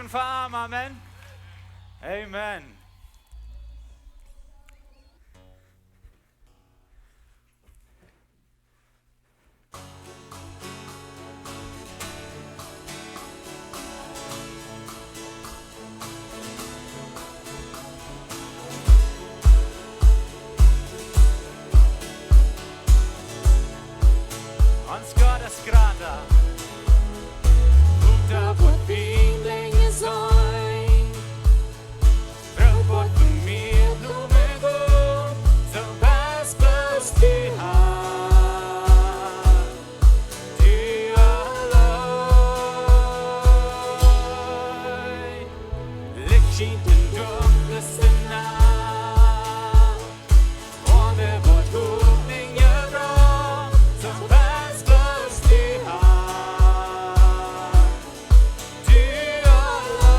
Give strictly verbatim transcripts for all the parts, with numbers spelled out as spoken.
Fa am, amen. Amen. Ons Gott es grata. Doa woat wie Enjel seenen. Froag waut du mie, du mie Gott, soo best bloos du Herr. Du auleen. Licht schient en dunkle Nacht. Oame woat Hopninj jebrocht, soo best bloos du Herr. Du auleen.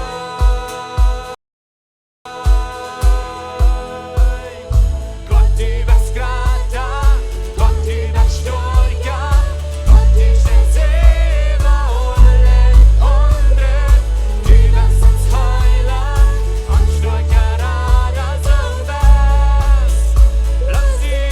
Gott, du best grata, Gott, du best stoakja, Gott, du stellst äwa aule aundre. Du best ons Heilaunt, ons stoakja Rada, soo best bloos du.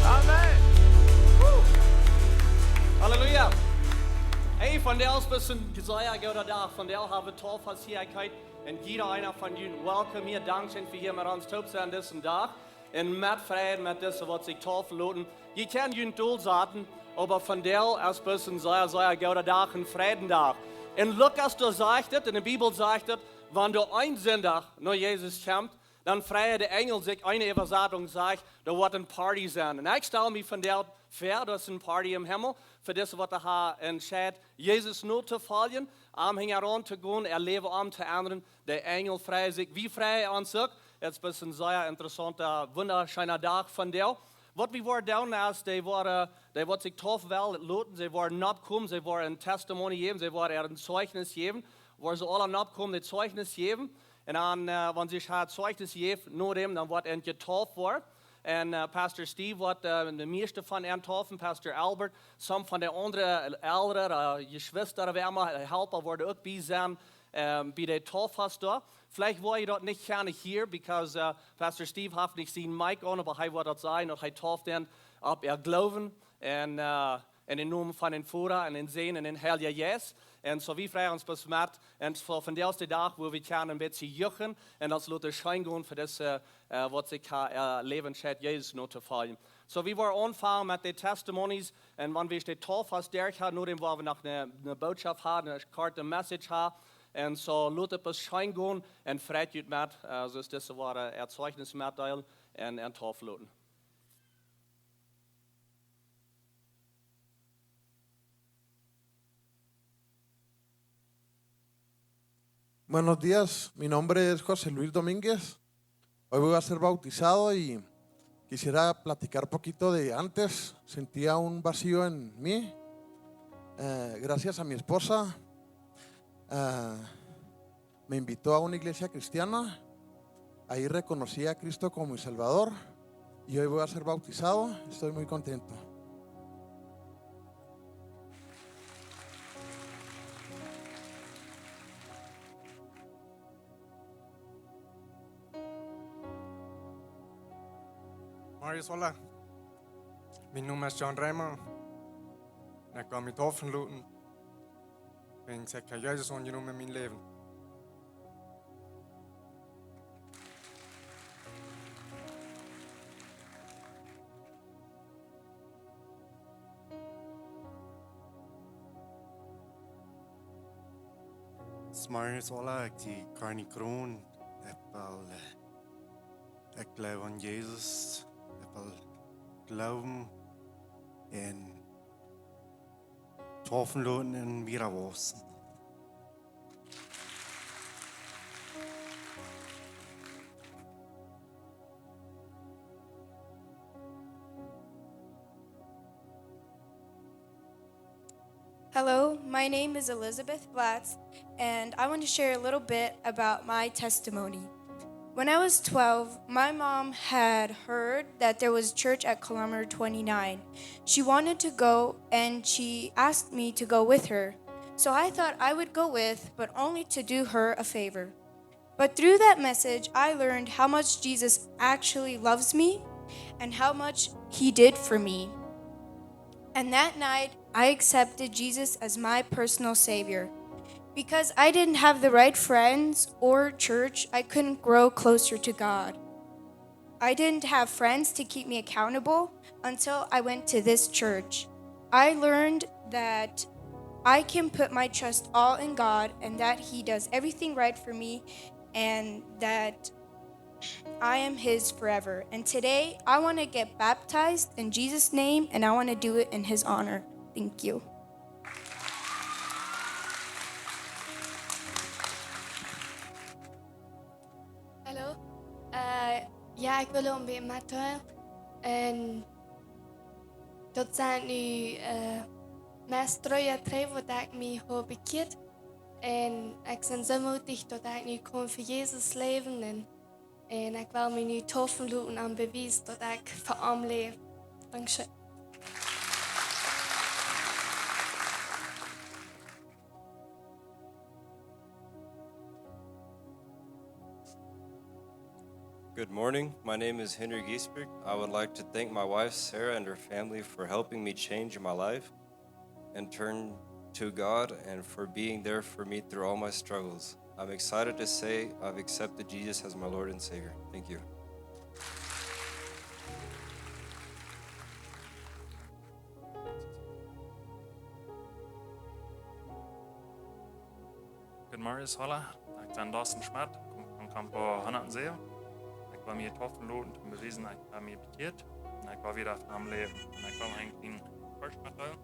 Amen. Woo. Halleluja. Hey, vondoag es een sea gooda Dach. Vondoag hab wie Taufe hia. Un jieda eena von junt, welcome hia. Dankscheen fa hia met ons toop sennen disen Dach. Un met Freid, met dise waut sikj taufen loten. Jie kjennen junt dol saten, oba vondoag es een sea, sea gooda Dach, een Freidach. En Lukas, doa sajcht et, en de Bibel sajcht et, wan doa een Sinda no Jesus kjemt, dan freien de Enjel sikj. Eene Äwasatunk sajcht, doa woat een Party sennen. Un ekj stal mie vondoag väa, daut es een Party em Himmel, fa dise waut doa haben entscheit, Jesus notofoljen, am hinjaraun to gonen, äa Läwen omtoendren. De Enjel freien sikj, wie freien ons uk. Et es een sea interessaunta, wundascheena Dach vondoag. Waut wie woaren doonen es, dee woaren, dee waut sikj deepen wellen loten, see woaren nokomen, see woaren een Testimony jäwen, see woaren äa een Zeichnis jäwen, woaren see aula nokomen, daut Zeichnis jäwen. Un dan, äh, wan see äa Zeichnis jäwen, no däm, dan woat äant jedeept woaren. Un, äh, Pastor Steve woat, äh, de mieeschte von äant deepen, Pastor Albert, some von de aundre Elren, äh, Jeschwista, wäa emma, äh, Halpa woaren uk bie sennen, ähm, bie de Deepfast doa. Veleicht woa jie daut nich kjennen hia, because, äh, Pastor Steve haft nich sien Mic aun, oba hee woat daut sajen, daut hee deept dan opp äa Gloowen un, äh, en dän Nomen von dän Voda un dän Sän un dän Heiljen Jeist. Un soo wie freien ons bloos met. Un soo vondoag es de Dach, wua wie kjennen een bät juchen un ons loten scheen gonen fa dise, äh, waut sikj ha-, äh, Läwen entscheit, Jesus notofoljen. Soo, wie woaren aunfangen met de Testimonies. Un wan wie de Deepfast derch haben, no däm woa wie noch eene, eene Botschaft haben, eene korte Message haben. Un soo, lot et bloos scheen gonen un freit junt met, äh, soo aus dise woaren äa Zeichnis metdeelen un, un deepen loten. Buenos días, mi nombre es José Luis Domínguez. Hoy voy a ser bautizado y quisiera platicar poquito de antes. Sentía un vacío en mí. Eh, gracias a mi esposa, eh, me invitó a una iglesia cristiana. Ahí reconocí a Cristo como mi Salvador y hoy voy a ser bautizado. Estoy muy contento. Marius, hola. Mien Nomen es John Reimer. Un ekj woa mie deepen loten. Wiels ekj hab Jesus aunjenomen en mien Läwen. Marius, hola, ekj sie Carney Kroon. Ekj well, eh, ekj jleew aun Jesus. Ekj well jleewen un deepen loten un wieda wausen. Hello, my name is Elizabeth Blatz, and I want to share a little bit about my testimony. When I was twelve, my mom had heard that there was church at kilometer twenty-nine. She wanted to go, and she asked me to go with her. So I thought I would go with, but only to do her a favor. But through that message, I learned how much Jesus actually loves me and how much he did for me. And that night, I accepted Jesus as my personal Savior. Because I didn't have the right friends or church, I couldn't grow closer to God. I didn't have friends to keep me accountable until I went to this church. I learned that I can put my trust all in God and that He does everything right for me and that I am His forever. And today, I want to get baptized in Jesus' name, and I want to do it in His honor. Thank you. Hallo. Eh, jo, ekj well een bät metdeelen. En daut sent nu, eh, meist dree Joa trigj waut ekj mie hab bekjieet. En ekj sie soo mootich daut ekj nu kaun fa Jesus läwen. En, en ekj well mie nu deepen loten om Bewies daut ekj fa am läw. Dankscheen. Good morning. My name is Henry Giesbrecht. I would like to thank my wife, Sarah, and her family for helping me change my life and turn to God and for being there for me through all my struggles. I'm excited to say I've accepted Jesus as my Lord and Savior. Thank you. Maris, hola, ekj sie Dawson Schmidt, kom von Campo hundatsäwen. Ekj wull mie taufen loten, om to bewiesen, ekj hab mie bekjieet. Un ekj wull wada aun läwen. Un ekj wull eejentlich een Varsch metdeelen.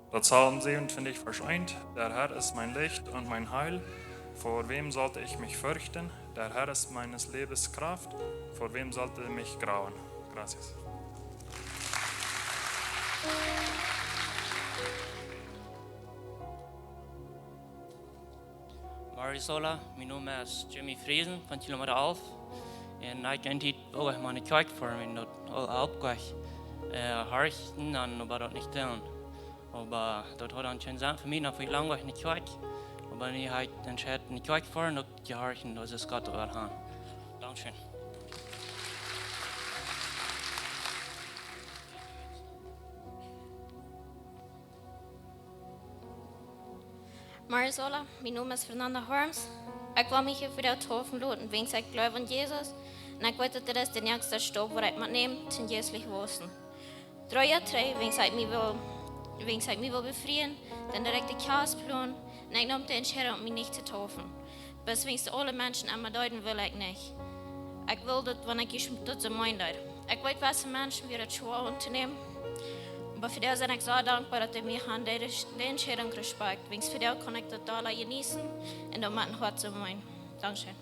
Daut Psalm säwenuntwintich, Varsch eent: Der Herr ist mein Licht und mein Heil. Vor wem sollte ich mich fürchten? Der Herr ist meines Lebens Kraft. Vor wem sollte mich grauen? Gracias. Maris, hola, mien Nomen es Jimmy Friesen von Kilometer alf. Un ekj denkj dit uk, ekj meen, de Kjoakj fa mie, daut aul opp kjwak, horchen un oba daut nich doonen. Oba daut haud dan kjeenen Senn fa mie, dan fa lang wajch enne Kjoakj. Oba nu hab ekj entscheit, enne Kjoakj to foaren un uk to horchen, daut es Gott, waut wie han. Dankscheen. Maris, hola, mien Nomen es Fernanda Harms. Ekj wull mie hia vondoag taufen loten, wiels ekj jleew aun Jesus. Un ekj weet, daut dit es de näakjste Staup, waut ekj mott nämen, toom jeistlich wausen. Dree Joa trigj, wiels ekj mie wull, wiels ekj mie wull befrieen, dan deed ekj de Kjast plonen un ekj neem de Entscheidunk, mie nich to taufen. Bloos wiels aule Menschen emma deeden, wull ekj nich. Ekj wull daut, wan ekj ieescht daut soo meenen deed. Ekj weet, waut fa Menschen wia daut schwoa auntonämen. Oba vondoag sie ekj soo dankboa, daut dee mie han de, de Entscheidunk respekt. Wiels vondoag kaun ekj daut aula jeneeten un daut met een Hoat soo meenen. Dankscheen.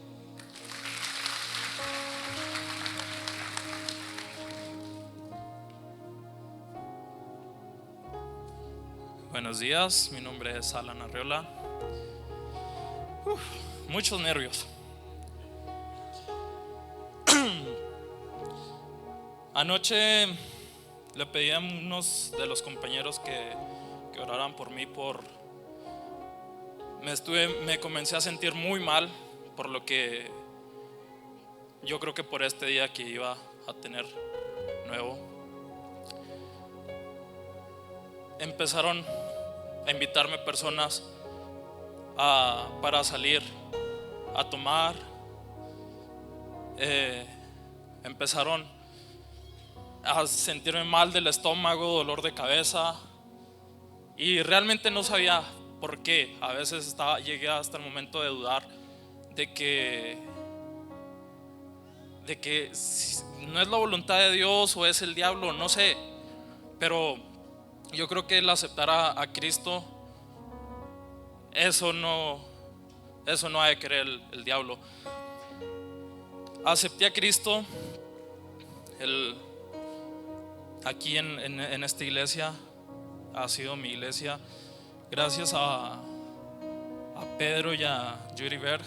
Buenos días, mi nombre es Alan Arriola. Uf, muchos nervios. Anoche le pedí a unos de los compañeros que, que oraran por mí, por... Me estuve, me comencé a sentir muy mal por lo que yo creo que por este día que iba a tener nuevo. Empezaron a invitarme personas a, para salir a tomar. Eh, empezaron a sentirme mal del estómago, dolor de cabeza. Y realmente no sabía por qué. A veces estaba, llegué hasta el momento de dudar de que, de que si no es la voluntad de Dios o es el diablo, no sé. Pero yo creo que el aceptar a, a Cristo, eso no, eso no ha de querer el, el diablo. Acepté a Cristo, él, aquí en, en, en esta iglesia, ha sido mi iglesia. Gracias a, a Pedro y a Judy Berg,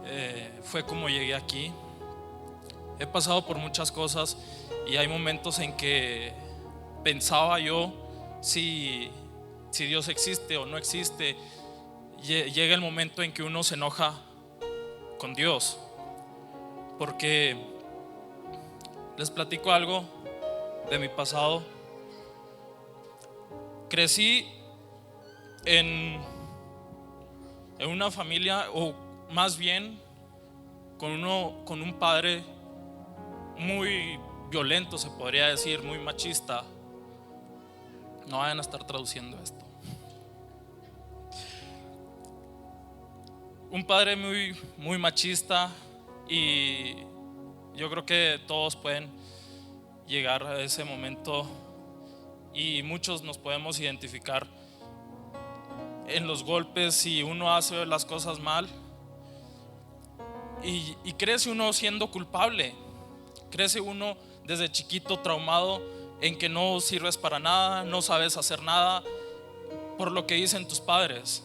eh, fue como llegué aquí. He pasado por muchas cosas y hay momentos en que pensaba yo si, si Dios existe o no existe. Lle-, llega el momento en que uno se enoja con Dios. Porque les platico algo de mi pasado. Crecí en, en una familia, o más bien con uno, con un padre muy violento, se podría decir, muy machista. No vayan a estar traduciendo esto. Un padre muy, muy machista, y yo creo que todos pueden llegar a ese momento y muchos nos podemos identificar en los golpes si uno hace las cosas mal. Y, y crece uno siendo culpable. Crece uno desde chiquito traumado en que no sirves para nada, no sabes hacer nada por lo que dicen tus padres.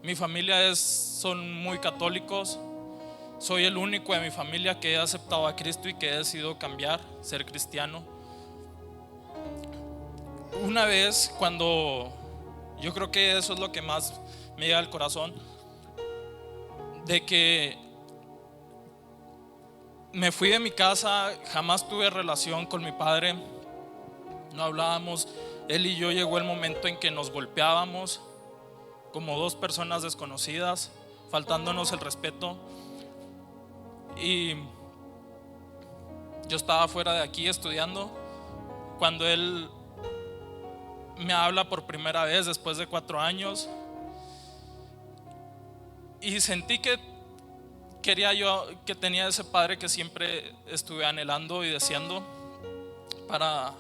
Mi familia es, son muy católicos. Soy el único de mi familia que he aceptado a Cristo y que he decidido cambiar, ser cristiano. Una vez cuando, yo creo que eso es lo que más me llega al corazón, de que me fui de mi casa, jamás tuve relación con mi padre, no hablábamos. Él y yo llegó el momento en que nos golpeábamos como dos personas desconocidas, faltándonos el respeto. Y yo estaba fuera de aquí estudiando cuando él me habla por primera vez después de cuatro años. Y sentí que quería yo, que tenía ese padre que siempre estuve anhelando y deseando para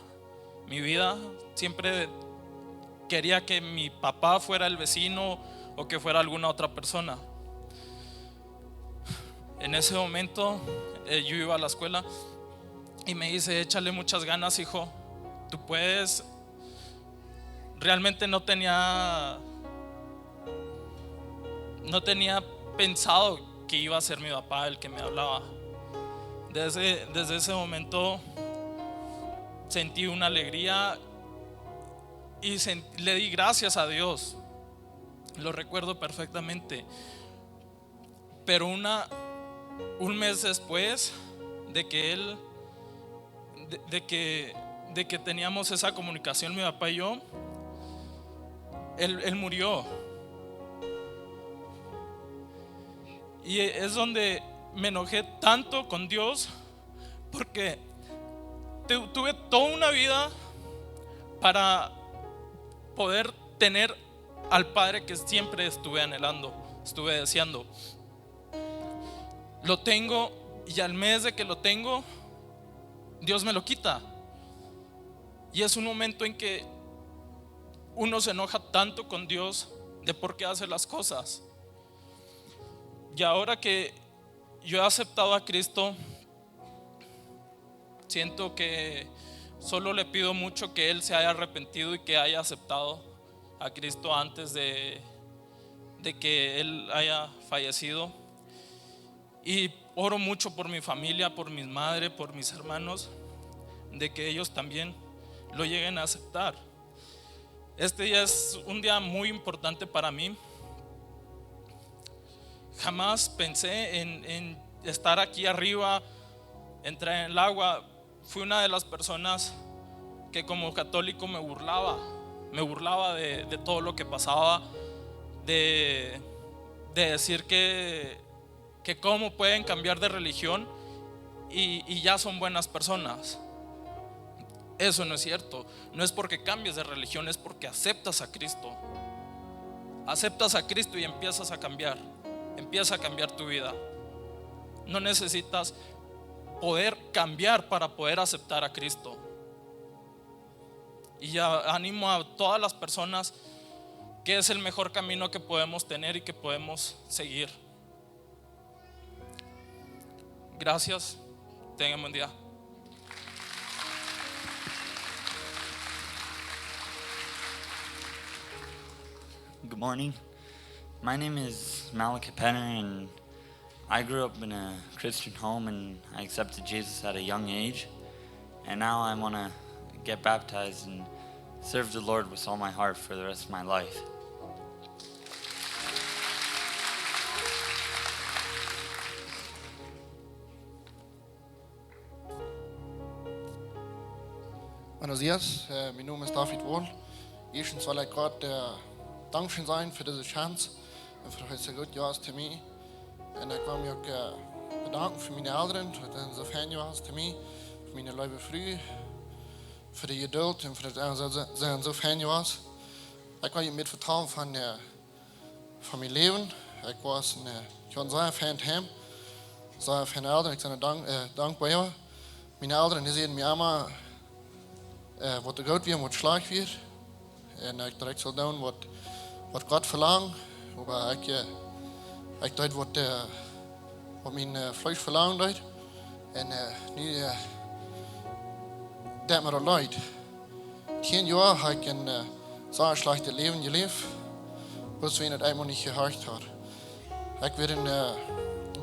mi vida. Siempre quería que mi papá fuera el vecino o que fuera alguna otra persona. En ese momento, eh, yo iba a la escuela y me dice: "Échale muchas ganas, hijo. Tú puedes". Realmente no tenía, no tenía pensado que iba a ser mi papá el que me hablaba. Desde, desde ese momento sentí una alegría y sen- le di gracias a Dios. Lo recuerdo perfectamente. Pero una, un mes después de que él, de, de que, de que teníamos esa comunicación, mi papá y yo, él, él murió. Y es donde me enojé tanto con Dios, porque tu- tuve toda una vida para poder tener al padre que siempre estuve anhelando, estuve deseando. Lo tengo, y al mes de que lo tengo, Dios me lo quita. Y es un momento en que uno se enoja tanto con Dios de por qué hace las cosas. Y ahora que yo he aceptado a Cristo, siento que solo le pido mucho que él se haya arrepentido y que haya aceptado a Cristo antes de, de que él haya fallecido. Y oro mucho por mi familia, por mi madre, por mis hermanos, de que ellos también lo lleguen a aceptar. Este día es un día muy importante para mí. Jamás pensé en, en estar aquí arriba, entrar en el agua. Fui una de las personas que como católico me burlaba. Me burlaba de, de todo lo que pasaba, de, de decir que, que cómo pueden cambiar de religión y, y ya son buenas personas. Eso no es cierto. No es porque cambies de religión, es porque aceptas a Cristo. Aceptas a Cristo y empiezas a cambiar. Empieza a cambiar tu vida. No necesitas poder cambiar para poder aceptar a Cristo. Y ya animo a todas las personas que es el mejor camino que podemos tener y que podemos seguir. Gracias. Tengan buen día. Good morning. My name is Malachi Penner, and I grew up in a Christian home, and I accepted Jesus at a young age. And now I want to get baptized and serve the Lord with all my heart for the rest of my life. Buenos días, eh, mi nombre es David Wall. Ieeschtens well ekj Gott eh, dankscheen sajen fa dise Chance un fa daut hee soo goot wia to mie. Un ekj well mie uk eh, bedanken fa miene Elren, daut hee soo fein wia to mie, fa miene leewe Fru, fa de Jeduld un fa daut hee soo, soo, soo fein wia. Ekj well junt waut vetalen von eh, von mien Läwen. Ekj wia en, eh, ekj haud een sea fein Heim, sea feine Elren. Ekj sie dankboa. Miene Elren, dee säden mie emma, waut doa goot wia un waut schlajcht wia. Un ekj docht, ekj sull doonen waut, waut Gott velangd. Oba ekj, ekj deed waut, waut mien Fleesch velangd deed. Un nu deit mie daut leet. Tieen Joa hab ekj een sea schlajchtet Läwen jeläft, bloos wiels ekj eemol nich jehorcht haud. Ekj wudd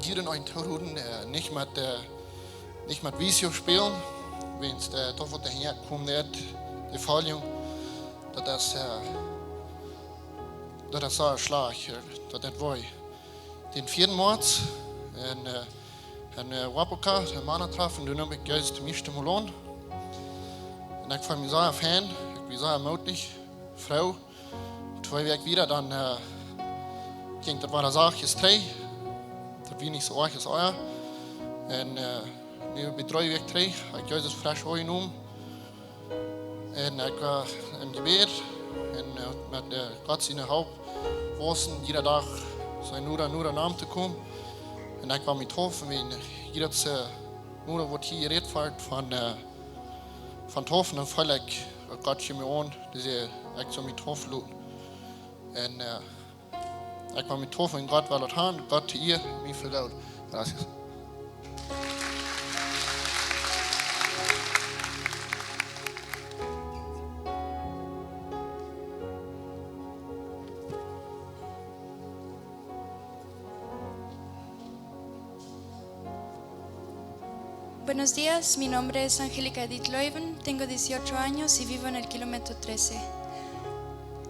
jieda eenen aunroden, nich met, nich met Vicio spälen, wiels daut waut doa hinja kjemt, de Foljen, daut es, daut es sea schlajcht, daut deit wee. Dän vieeden Moaz en, en Wapaka, en Mana trafen, doa neem ekj Jesus toom ieeschten Mol aun. Un ekj feeld mie sea fein, ekj wia sea mootich, froo. Twee Wäakj wieda, dan jinkj daut wada sachtkjes trigj. Daut wia nich soo oajch aus ea. Un nu bie dree Wäakj trigj hab ekj Jesus fresch aunjenomen. Un ekj wia em Jebäd un, äh, met, äh, Gott siene Help wausen, jieda Dach soo noda un noda no am to komen. Un ekj wia mie taufen, wiels jieda, äh, Mol waut hia jerät woat von, äh, von taufen, dan feel ekj, daut Gott kjikjt mie aun, dee sajcht, ekj saul mie taufen loten. Un, äh, ekj wia mie taufen un Gott well daut han, Gott to Iea, mie fa Gott. Gracias. Buenos días, mi nombre es Angélica Edith Loewen, tengo dieciocho años y vivo en el kilómetro trece.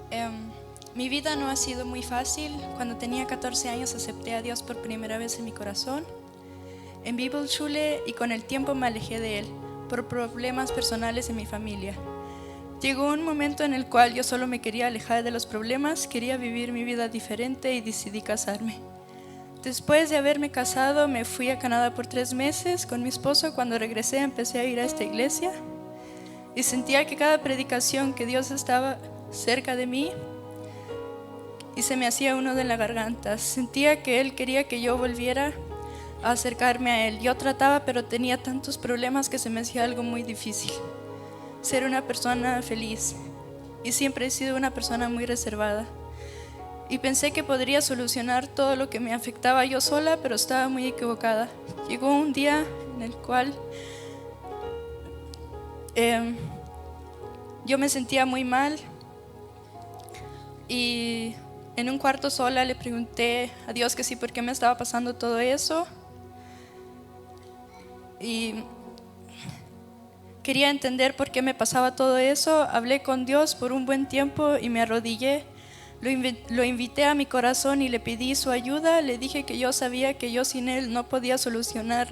Em, mi vida no ha sido muy fácil. Cuando tenía catorce años acepté a Dios por primera vez en mi corazón, en Bibelschule, y con el tiempo me alejé de Él por problemas personales en mi familia. Llegó un momento en el cual yo solo me quería alejar de los problemas, quería vivir mi vida diferente y decidí casarme. Después de haberme casado, me fui a Canadá por tres meses con mi esposo. Cuando regresé, empecé a ir a esta iglesia y sentía que cada predicación que Dios estaba cerca de mí y se me hacía un nudo en la garganta. Sentía que Él quería que yo volviera a acercarme a Él. Yo trataba, pero tenía tantos problemas que se me hacía algo muy difícil ser una persona feliz. Y siempre he sido una persona muy reservada. Y pensé que podría solucionar todo lo que me afectaba yo sola, pero estaba muy equivocada. Llegó un día en el cual, em, yo me sentía muy mal y en un cuarto sola le pregunté a Dios que sí, por qué me estaba pasando todo eso. Y quería entender por qué me pasaba todo eso. Hablé con Dios por un buen tiempo y me arrodillé. Lo invi-, lo invité a mi corazón y le pedí su ayuda. Le dije que yo sabía que yo sin Él no podía solucionar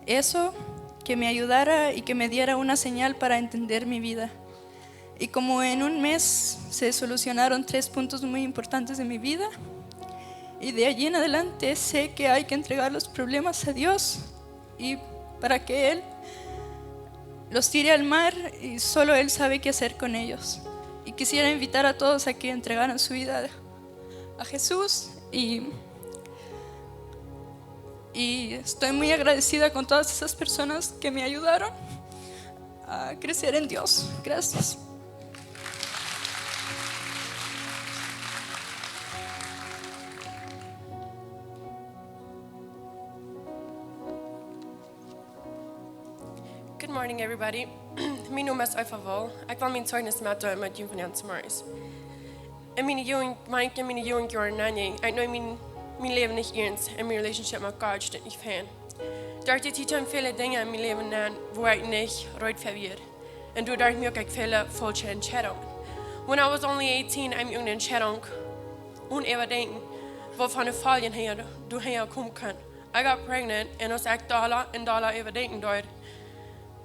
eso, que me ayudara y que me diera una señal para entender mi vida. Y como en un mes se solucionaron tres puntos muy importantes de mi vida, y de allí en adelante sé que hay que entregar los problemas a Dios y para que Él los tire al mar, y solo Él sabe qué hacer con ellos. Y quisiera invitar a todos a que entregaran su vida a Jesús y, y estoy muy agradecida con todas esas personas que me ayudaron a crecer en Dios. Gracias. Good morning, everybody. Mien Nomen es Eva Wall. Ekj well mien Zeichnis metdeelen met junt vondoag zemorjes. En miene Jugend, wan ekj en miene Jugend Joaren nenjinj, ekj neem mien, mien Läwen nich ernst en mien relationship met Gott stunt nich fein. Derch de Tiet kjeemen väle Dinja en mien Läwen nenn, wua ekj nich reed fa wia. En doaderch muak ekj väle faulsche Entscheidungen. When I was only eighteen, ekj muak eene Entscheidung, onen äwadenkjen, waut fa eene Foljen häa, doa häa komen kunn. I got pregnant, en aus ekj dolla en dolla äwadenkjen deed,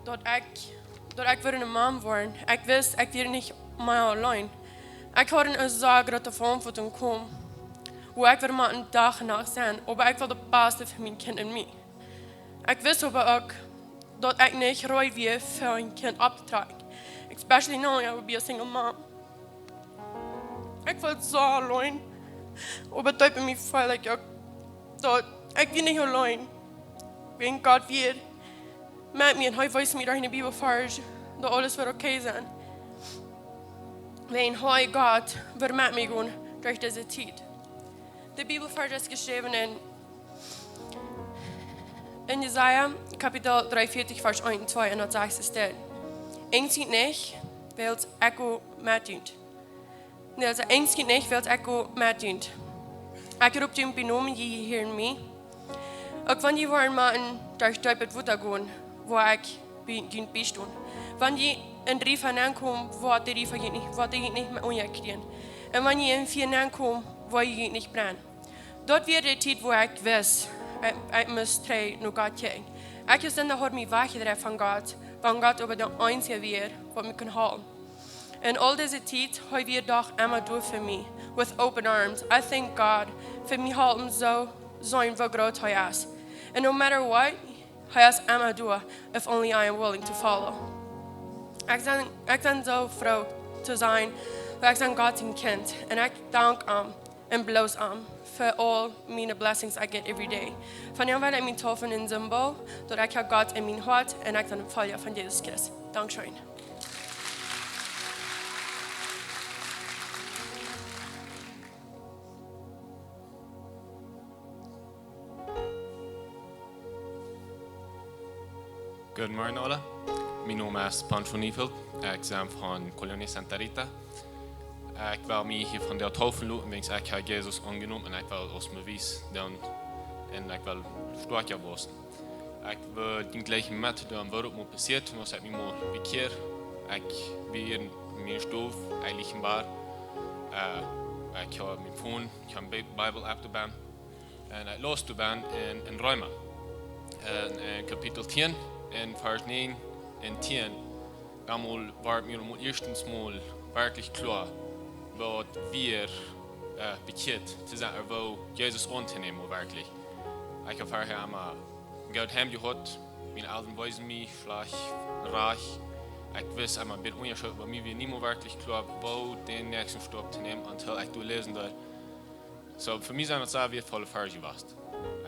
daut ekj, daut ekj wudd eene Mom woaren, ekj wist, ekj wia nich mea auleen. Ekj haud eene sea groote Veauntwuatunk komen, wua ekj wudd motten Dach un Nacht sennen, oba ekj wull daut baste fa mien Kjint en mie. Ekj wist oba uk, daut ekj nich reed wia fa een Kjint opptotrakjen. Especially knowing I would be a single mom. Ekj feeld soo auleen. Oba deep en mie feeld ekj uk, daut ekj wia nich auleen. Wiels Gott wia met mie en hee wees mie derch een Bibelvarsch, daut aules wudd okay sennen. Wiels hee, Gott, wudd met mie gonen derch dise Tiet. De Bibelvarsch es jeschräwen en En Jesaja Kapitel dreeunvieetich, Varsch eent un twee, en daut sajcht soo: Enjst junt nich, wiels ekj met junt. Nä, aulsoo enjst junt nich, wiels ekj met junt. Ekj roop junt bie Nomen, jie hieren mie. Uk wan jie woaren motten derch deepet Wota gonen, woa ekj bie, junt bieston. Wan jie en Riefa nenkomen, woat de Riefa junt nich, woat dee junt nich mea unjakjrieen. Un wan jie en Fia nenkomen, woa jie junt nich brennen. Daut wia de Tiet, wua ekj wist, ekj, ekj must trigj no Gott kjikjen. Ekj wist, daut haud mie wajchjedreit von Gott, wan Gott oba de eensje wia, waut mie kunn hoolen. En aul dise Tiet, hee wia doch emma doa fa mie, with open arms. I thank God fa mie hoolen soo seenen, woo groot hee es. And no matter what, hee es emma doa, if only I am willing to follow. Ekj sie, ekj sie soo froo to sennen, wiels ekj sie Gott sien Kjint. Un ekj dank am un bless am fa aul miene blessings I get every day. Von am well ekj mie deepen en Symbol, daut ekj hab Gott en mien Hoat un ekj sie een Folja von Jesus Christus. Dankscheen. Goodemorjen aule. Mien Nomen es Pancho Neufeld. Ekj sie von Colonia Santa Rita. Ekj well mie hia vondoag deepen loten, wiels ekj hab Jesus aunjenomen un ekj well aus Bewies doonen. Un ekj well stoakja woaren. Ekj well junt jlikj met doonen waut mie passieed, aus ekj mie mol bekjieed. Ekj wia en miene Stow, ekj licht em Bad. Äh, ekj hab mien Phone, ekj hab eene Bi-, Bibel-App doabie. Un ekj laus doabie en, en Reema. En, en Kapitel tieen, en Varsch näajen un tieen. Doa mol wort mie mol ieeschtens mol werkjlich kloa, waut wia, äh, bekjieet to sennen, ooda woo Jesus auntonämen wia werkjlich. Ekj hab verhäa emma goot Heim jehaut, miene Elren wiesen mie schlajcht, rajcht. Ekj wist emma een bät Unjascheet, oba mie wia niemols werkjlich kloa, woo dän näakjsten Stap to nämen, until ekj doa läsen deed. Soo, fa mie sent daut sea wieetvolle Varsch jewast.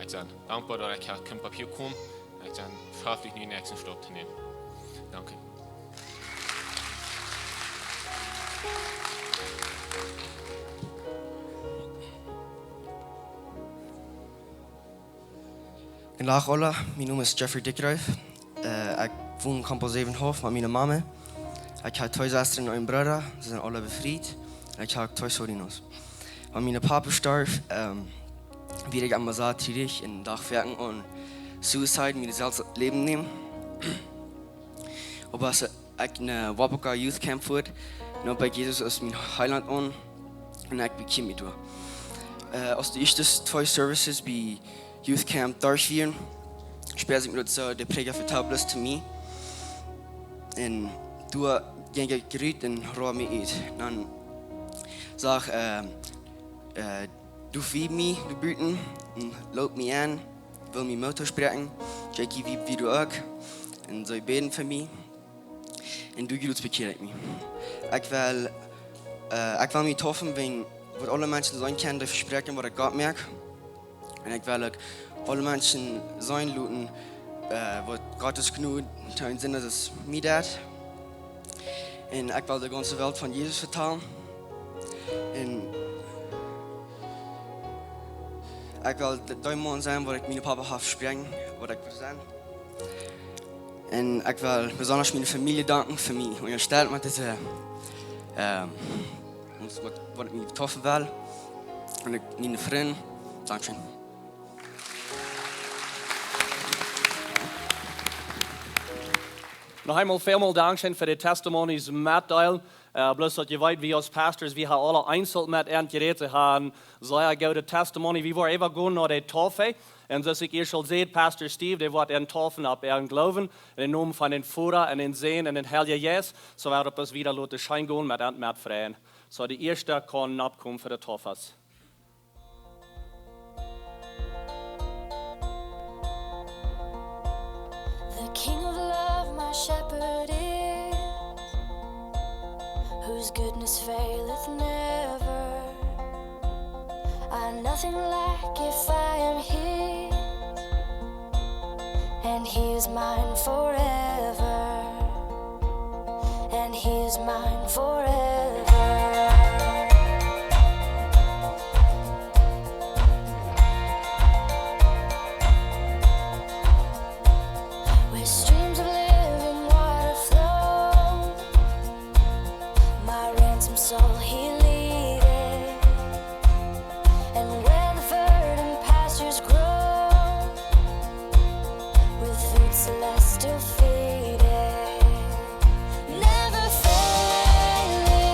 Ekj sie dankboa, daut ekj hia kunn Papia komen. Ekj sie schaftich nu dän näakjsten Stap to nämen. Dankscheen. Goondach aule, mien Nomen es Jeffrey Dickreif. Äh, ekj won en Campo Zevenhof met miene Mame. Ekj hab twee Sestren un een Brooda, see sent aule befriet. Un ekj hab twee Sobrinos. Wan mien Papa storf, ähm, wia ekj emma sea triedich un docht foaken aun suicide, mie selfst daut Läwen nämen. Oba aus ekj no Wapaka Youth Camp fua, neem ekj Jesus aus mien Heilaunt aun un ekj bekjieed mie doa. Äh, aus de ieeschte twee Services bie Youth Camp derchwieren, spieed ekj mie daut soo, de Prädja vetald bloos to mie. Un doa jinkj ekj rut un road mie ut. Dan säd, ähm, äh, doa wia mie doa buten un lood mie aun, wull mie Moot toospräakjen, Jackie, wia, wia doa uk. Un see bäden fa mie. Un doa jrods bekjieed ekj mie. Ekj well, äh, ekj well mie deepen, wan, waut aule Menschen seenen kjennen, de Vespräakjunk waut ekj Gott moak. Un ekj well uk aule Menschen seenen loten, äh, waut Gott siene Jnod to an sennen, daut es mie daut. Un ekj well de gaunze Welt von Jesus vetalen. Un ekj well de, de Maun sennen, waut ekj mien Papa haud vespräakjen, waut ekj well sennen. Un ekj well besonda miene Famielje danken fa mie, un je stelt met dise, ähm, waut, waut, waut ekj mie deepen well. Un ekj, miene Frind, dankscheen. Noch eemol välmol dankscheen fa de Testimonies metdeelen. Äh, bloos daut jie weeten, wie aus Pastors, wie haben aule eenzeln met an jerät, haben sea goode Testimony. Wie woaren äwagonen no de Deepen. Un soo aus ekj ieescht aul säd, Pastor Steve, dee woat an deepen opp äaren Gloowen. En dän Nomen von dän Voda un dän Sän un dän Heiljen Jeist. Soo woat daut bloos wieda loten scheen gonen met an metfreien. Soo, de ieeschta kaun nopp komen fa de Deepen. The King of love, my shepherd is, whose goodness faileth never. I nothing lack if I am his, and he is mine forever, and he is mine forever. Where streams of living water flow, my ransom soul he leadeth, and where the verdant pastures grow, with food celestial feedeth, never failing.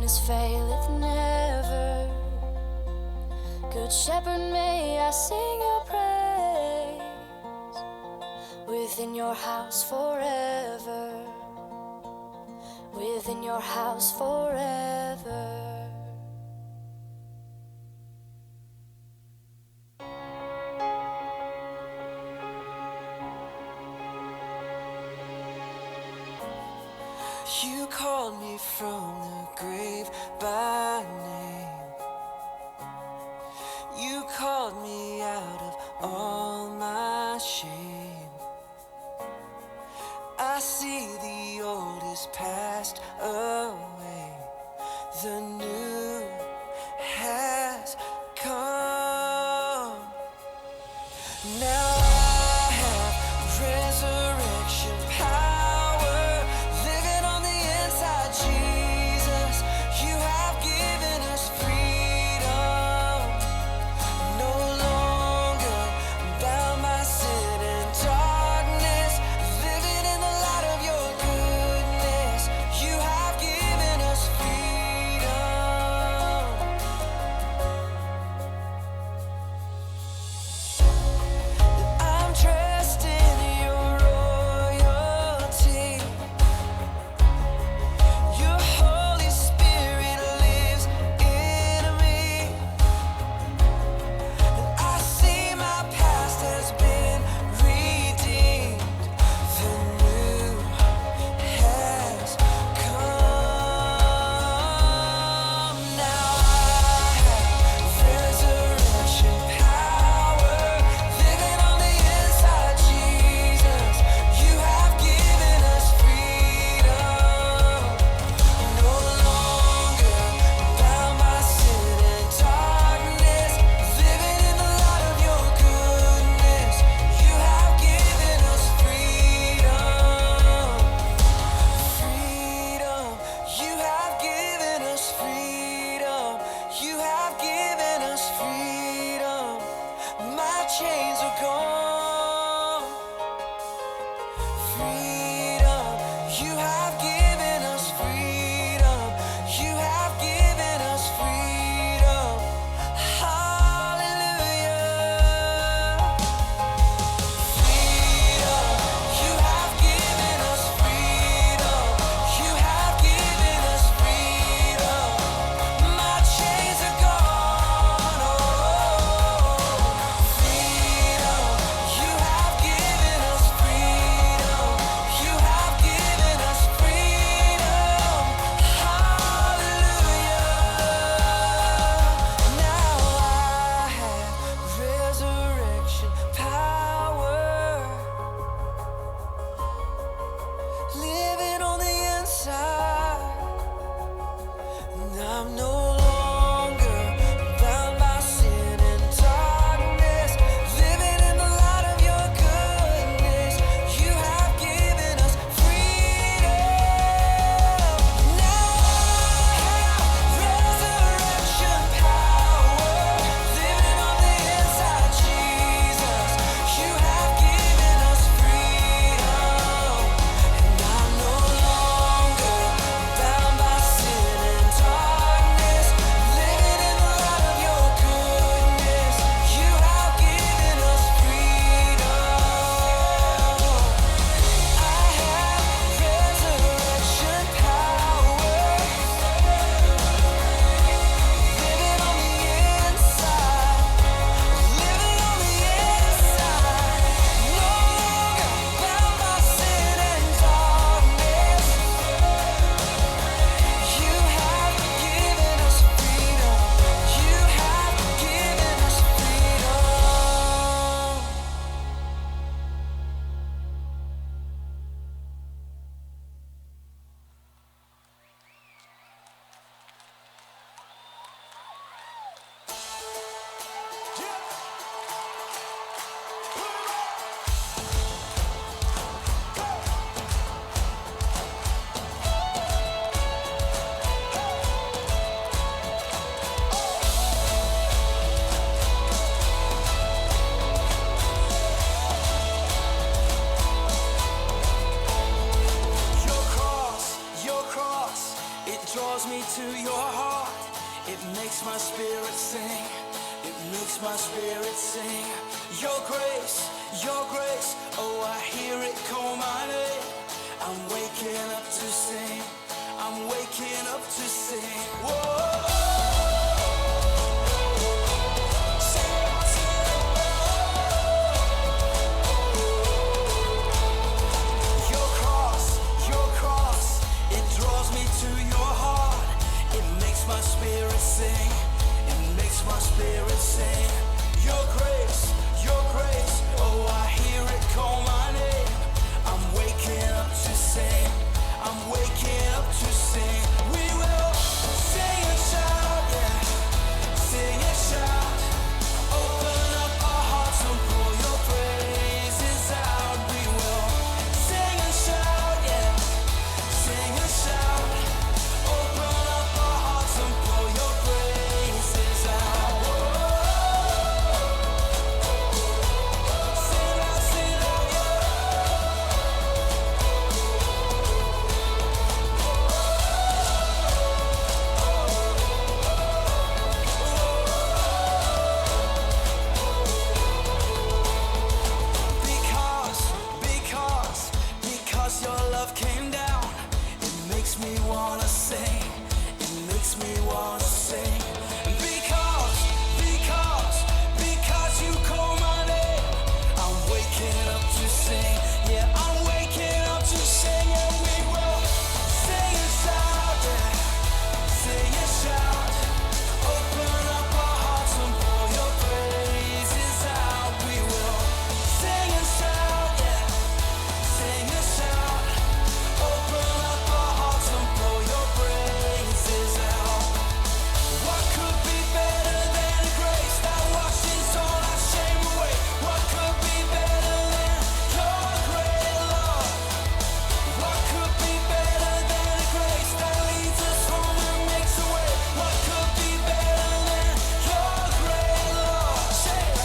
Faileth never. Good Shepherd, may I sing your praise within your house forever. Within your house forever. You called me from the grave by name. You called me out of all my shame. I see the old is passed away. The new has come. Now I have resurrection power living on the inside, Jesus. You have given us freedom. No longer bound by sin and darkness, living in the light of your goodness. You have given us freedom. Draws me to your heart. It makes my spirit sing. It makes my spirit sing. Your grace, your grace. Oh, I hear it call my name. I'm waking up to sing. I'm waking up to sing. Whoa. Sing, sing. Your cross, your cross, it draws me to your heart. It makes my spirit sing. It makes my spirit sing. Your grace, your grace, oh, I hear it call my name. I'm waking up to sing. I'm waking up to sing. We will sing and shout, yeah. Sing and shout. Open up our hearts and pour your praises out. We will sing and shout, yeah. Sing and shout. Open up our hearts and pour your praises out. Sing out, sing out, yeah. Because, because, because your love came down, it makes me wanna sing. It makes me wanna sing. Because, because, because you call my name, I'm waking up to sing. Yeah, I'm waking up to sing, and we will sing and shout, yeah. Sing and shout. Open up our hearts and pour your praises out. We will sing and shout, yeah. Sing and shout. Open up our hearts and pour your praises out. What could be better than a grace that washes all our shame away? What could be better than your great love? What could be better than a grace that leads us home and makes a way? What could be better than your great love? Say it.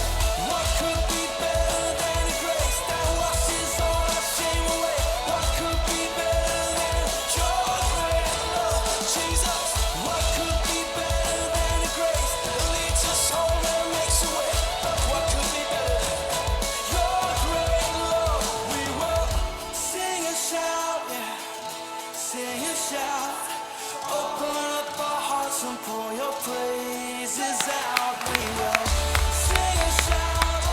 What could be better than a grace that washes all our shame away? What could be better than your great love, Jesus? What could be better than a grace that leads us home and makes a way? What could be better than your great love? We will sing and shout, yeah. Sing and shout. Open up our hearts and pour your praises out. We will sing and shout.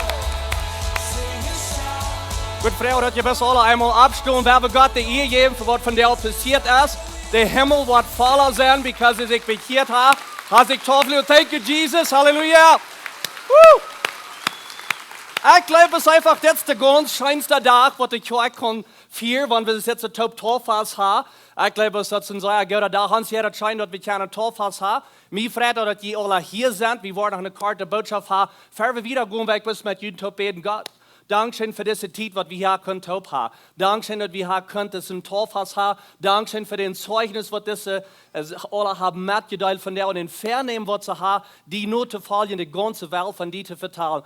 Sing and shout. Goot, Fru, daut jie best aula eemol oppstonen, woa wie Gott de Ea jäwen fa waut vondoag passieet es. De Himmel woat voll sennen, because hee sikj bekjieet haft. Hast du Tafel? Thank you, Jesus. Halleluja. Woo! Ekj jleew, daut es eefach, dit es de gaunz scheenste Dach, waut de Kjoakj kaun fieren, wan wie soo toop Tauffast haben. Ekj jleew, daut es een sea gooda Dach. Hans, jo, daut scheen, daut wie kjennen Tauffast haben. Mie freit daut, daut jie aula hia sent. Wie woaren noch eene korte Bootschoft haben. Ver wie wieda gonen, well ekj bloos met junt toop bäden. Gott, dankscheen fa dise Tiet, waut wie hia kunnen toop haben. Dankscheen, daut wie hia kunnen disen Tauffast haben. Dankscheen fa daut Zeichnis, waut dise, äh, aula haben metjedeelt vondoag, un daut Vernämen, waut see haben, die nu to foljen, de gaunze Welt von die to vetalen.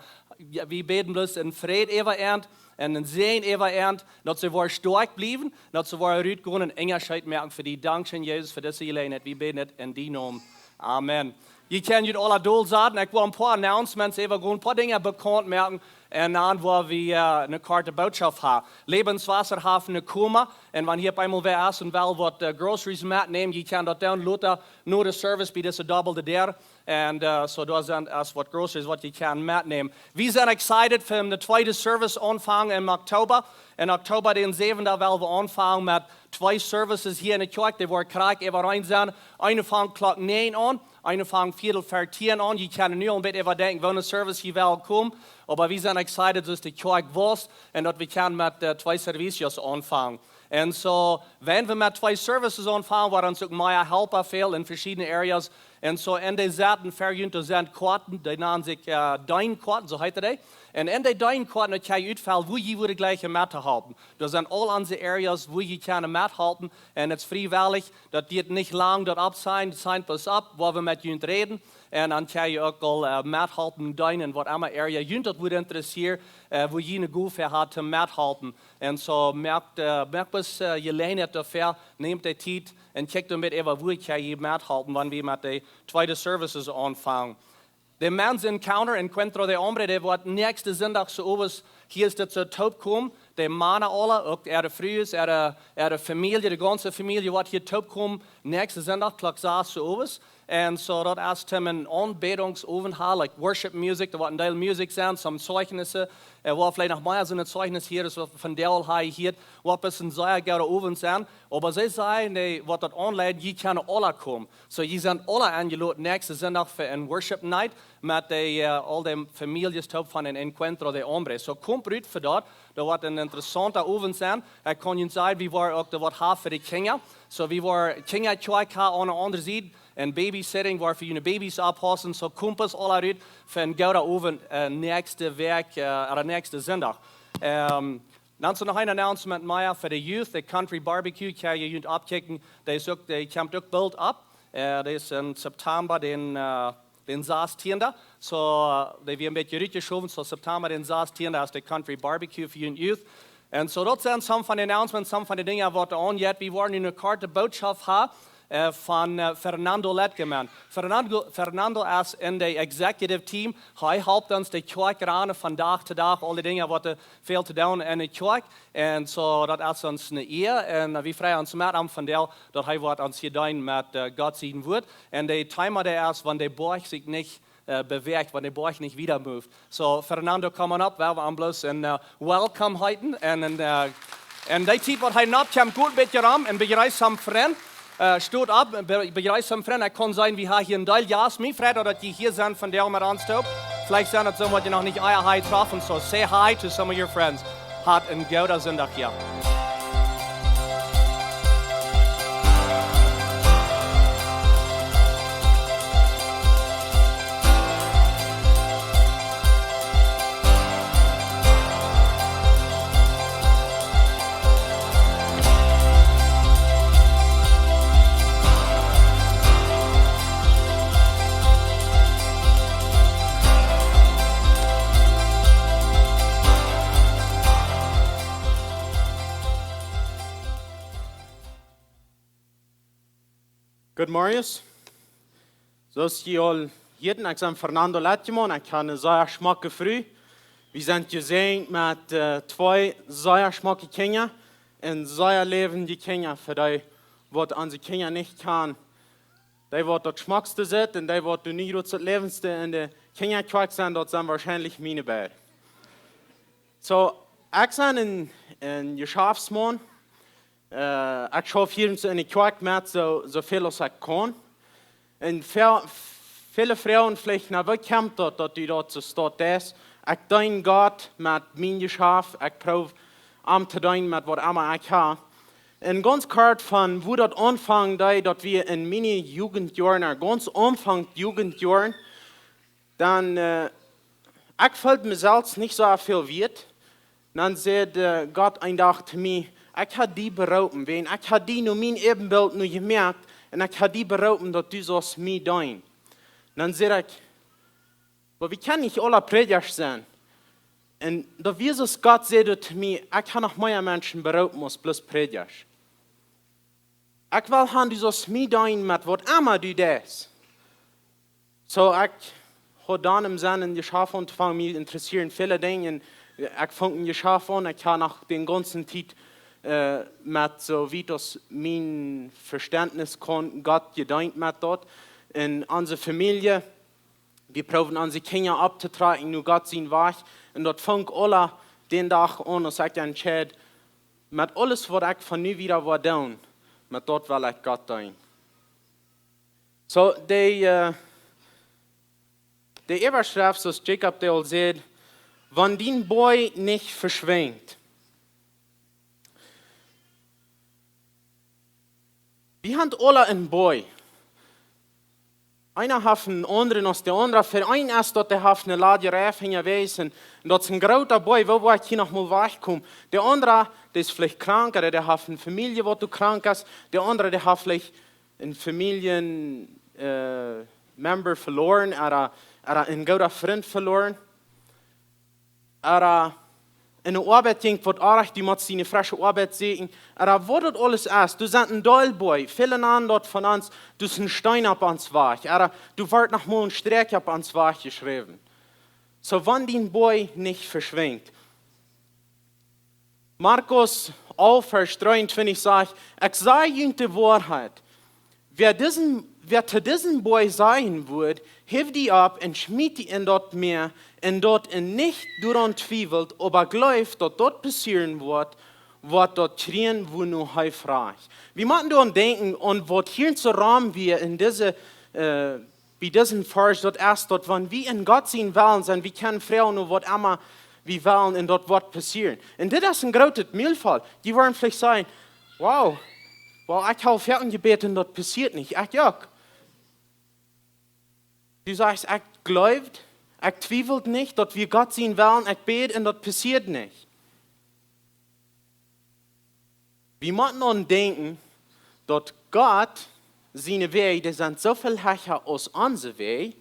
Jo, wie bäden bloos een Fräd äwa an un een Säajen äwa an, daut see woaren stoakj bliewen, daut see woaren rutgonen un Unjascheet moaken fa die. Dankscheen, Jesus, fa dise Jeläajenheit. Wie bäden daut en dienen Nomen. Amen. Jie kjennen junt aula dol saten. Ekj well een poa Announcements äwa gonen, een poa Dinja bekaunt moaken. Un dan woa wie, äh, eene korte Bootschoft haben. Lebenswasser haft eene Koma. Un wan hia opp eemol wäa es un well waut, äh, Groceries metnämen, jie kjennen daut doonen, lota no de Service bie dise Dobbel de Däa. Un, äh, soo, doa sent es waut Groceries, waut jie kjennen metnämen. Wie sent excited fa de tweede Service aunfangen em Oktoba. En Oktoba dän säwenden well wie aunfangen met twee Services hia enne Kjoakj. Dee woaren krakjt äwareen sennen. Eena fangt Klock näajen aun, eena fangt Viedel ver tieen aun. Jie kjennen nu aul een bät äwadenkjen, woone Service jie wellen komen. Oba wie sent excited, daut de Kjoakj wosst un daut wie kjennen met, äh, twee Servicios aunfangen. Un soo, wan wie met twee Services aunfangen, woaren ons uk mea Helpa fälen en veschiedne Areas. Un soo, en dee Saten ver junt, doa sent Koaten, dee nanen sikj, äh, Deenkoaten, soo heeten dee. Un en dee Deenkoaten, daut kjenn jie utfellen, woo jie woaren jlikjen met to halpen. Doa sent aul onse Areas, woo jie kjennen methalpen. Un et es friewellich, daut diet nich lang, daut oppseenen, daut seent bloos opp, wua wie met junt räden. Un dan kjenn jie uk aul, äh, methalpen, deenen, waut emma Area junt daut wudd interessieren, äh, woo jie eene Gow fa haben to methalpen. Un soo moakt, äh, moakt bloos, äh, Jeläajenheit doafäa, Nämt de Tiet un kjikjt doamet äwa, woo ekj hia methalpen, wan wie met de tweede Services aunfangen. De Men's Encounter, Encuentro de Hombre, dee woat näakjsten Sindach soo owes, hia es dit soo toopkomen. De Mana aula, uk äare Frues, äare, äare Famielje, de gaunze Famielje woat hia toopkomen näakjsten Sindach, Klock sas soo owes. Un soo, daut es dan een Aunbädungsowent, ha, like worship music, doa woat een Deel Musik sennen, some Zeugnissen, äh, woa veleicht noch mea soone Zeugnis hia es, waut von Deel hia hieet, woat bät een sea gooda Owent sennen. Oba see sajen, dee, waut daut aunleiden, jie kjennen aula komen. Soo, jie sent aula enjelot näakjsten Sindach fa een Worship Night met de, äh, aul de Famieljes toop von een Encuentro de Hombre. Soo, komt rut fa daut. Daut woat een interessaunta Owent sennen. Ekj kaun junt sajen, wie woaren uk doa waut ha fa de Kjinja. Soo, wie woaren Kjinjakjoakj ha aun de aundre Sied. Un Babysitting, woa wie june Babys oppaussen. Soo, komt aula rut fa een gooda Owent, äh, näakjste Wäakj, äh, ooda näakjsten Sindach. Ähm, dan es noch een Announcement mea fa de Youth, de Country Barbecue, ekj ha junt oppjekjikjt, dee es uk, dee kjemt uk boolt opp. Äh, dee es en September dän, äh, dän sastieenden. Soo, äh, dee wia een bät rutjeschowen, soo September dän sastieenden es de Country Barbecue fa junt Youth. Un soo, daut sent some von de Announcements, some von de Dinja, waut aunjeit. Wie woaren nu eene korte Bootschoft ha, äh, von, äh, Fernando Letkeman. Fernando, Fernando es en de Executive Team. Hee halpt ons de Kjoakj ranen von Dach to Dach, aul de Dinja, waut doa väl to doonen en de Kjoakj. Un soo, daut es ons eene Ea. Un, äh, wie freien ons met am vondoag, daut hee woat ons hia deenen met, äh, Gott sien Wuat. Un de Thema, daut es, wan de Boajch sikj nich, äh, bewäacht, wan de Boajch nich wieda moved. Soo, Fernando, come on up, wie woaren bloos een, äh, Welcome heeten. Un, un, äh, un dee Tiet, waut hee nopp kjemt, goot met je rom un bejreess am Frind. Äh, stot opp, be-, bejreess am Frind. Ekj kaun seenen, wie haben hia een Deel Jast. Mie freit daut, daut jie hia sent vondoag met ons toop. Veleicht sent et soone, waut jie noch nich ea hia haben jetroffen. So say hi to some of your friends. Hat een gooden Sindach, jo. Good morning. Soo aus jie aul hieeden, ekj sie Fernando Letkeman, ekj hab eene sea schmocke Fru. Wie sent jesäajent met, äh, twee sea schmocke Kjinja un sea läwendje Kjinja fa dee, waut onse Kjinja nich kjanen. Dee, waut daut schmockste sitt un dee, waut doa nu daut läwendste en de Kjinjakjoakj sent, daut sent woarschienlich miene beid. Soo, ekj sie een, een Jeschaftsmaun. Äh, ekj schauf hia en de Kjoakj met soo, soo väl aus ekj kaun. Un väl, väle froagen veleicht, na, woo kjemt daut, daut du daut soo stoakj deist? Ekj deen Gott met mien Jeschaft, ekj proow am to deenen met waut emma ekj hab. Un gaunz kort von woo daut aunfunk, daut, daut wia en miene Jugendjoaren, gaunz Aunfank Jugendjoaren, dan, äh, ekj feeld mie selfst nich soo väl wieet. Dan säd, äh, Gott een Dach to mie: "Ekj hab die beroopen, wäajen ekj hab die no mien Äbenbilt nu jemoakt un ekj hab die beroopen, daut du saust mie deenen." Dan säd ekj: "Oba wie kjennen nich aula Prädjasch sennen." Un daut wia soo aus Gott säd to mie: "Ekj hab noch mea Menschen beroopen aus bloos Prädjasch. Ekj well han, du saust mie deenen met waut emma du deist." Soo, ekj haud dan em Senn en Jeschaft auntofangen, mie interessieren väle Dinja. Ekj funk en Jeschaft aun, ekj hab noch dän gaunzen Tiet, äh, met soo wiet aus mien Vestentnis kaun Gott jedeent met daut. En onse Famielje, wie proowden onse Kjinja opptotrakjen no Gott sien Wajch. Un daut funk aula dän Dach aun, aus ekj entscheed, met aules waut ekj von nu wieda woa doonen, met daut well ekj Gott deenen. Soo, de, äh, de Äwaschreft, soo aus Jacob dee aul säd: "Wan dien Boaj nich veschwinjt." Wie haben aula een Boaj. Eena haft een aundren aus de aundra. Fa eenen es daut, dee haft eene Ladj Reifen, jie weeten. Un daut es een groota Boaj, woo woa ekj hia noch mol wajchkomen? De aundra, dee es veleicht krank, ooda dee haft eene Famielje, waut doa krank es. De aundra, dee haft veleicht een Famielje, äh, Member veloaren, ooda, ooda een gooden Frint veloaren. Ooda en de Oabeit jinkj, waut oajch, du motst diene fresche Oabeit sieekjen. Ooda waut daut aules es, du sest een Deelboy, väle aundre daut von ons, du best een Steen opp ons Wajch. Ooda du woascht noch mol een Sträakj opp ons Wajch jeschräwen. Soo wan dien Boy nich veschwinjt. Markus alf Varsch dreeuntwintich sajcht: "Ekj saj junt de Woarheit. Wäa disen, wäa to disen Boy sajen wudd: Häw die opp un schmiet die en daut Mäa, un daut un nich doaraun twiewelt, oba jleeft, daut daut passieren woat, woat daut kjrieen, wua no hee frajcht." Wie motten doaraun denkjen, aun waut hia en soo rom wia en dise, äh, bie disen Varsch, daut es daut, wan wie en Gott sien Wellen sent, wie kjennen froagen no waut emma wie wellen un daut woat passieren. Un dit es een grootet Mulfall. Dee woaren veleicht sajen: "Wow, wow, ekj hab väl jebät un daut passieet nich. Ekj uk." Du sajchst: "Ekj jleew, ekj twiewel nich, daut wia Gott sien Wellen, ekj bäd un daut passieet nich." Wie motten aun denkjen, daut Gott siene Wäaj, dee sent soo väl hecha aus onse Wäaj,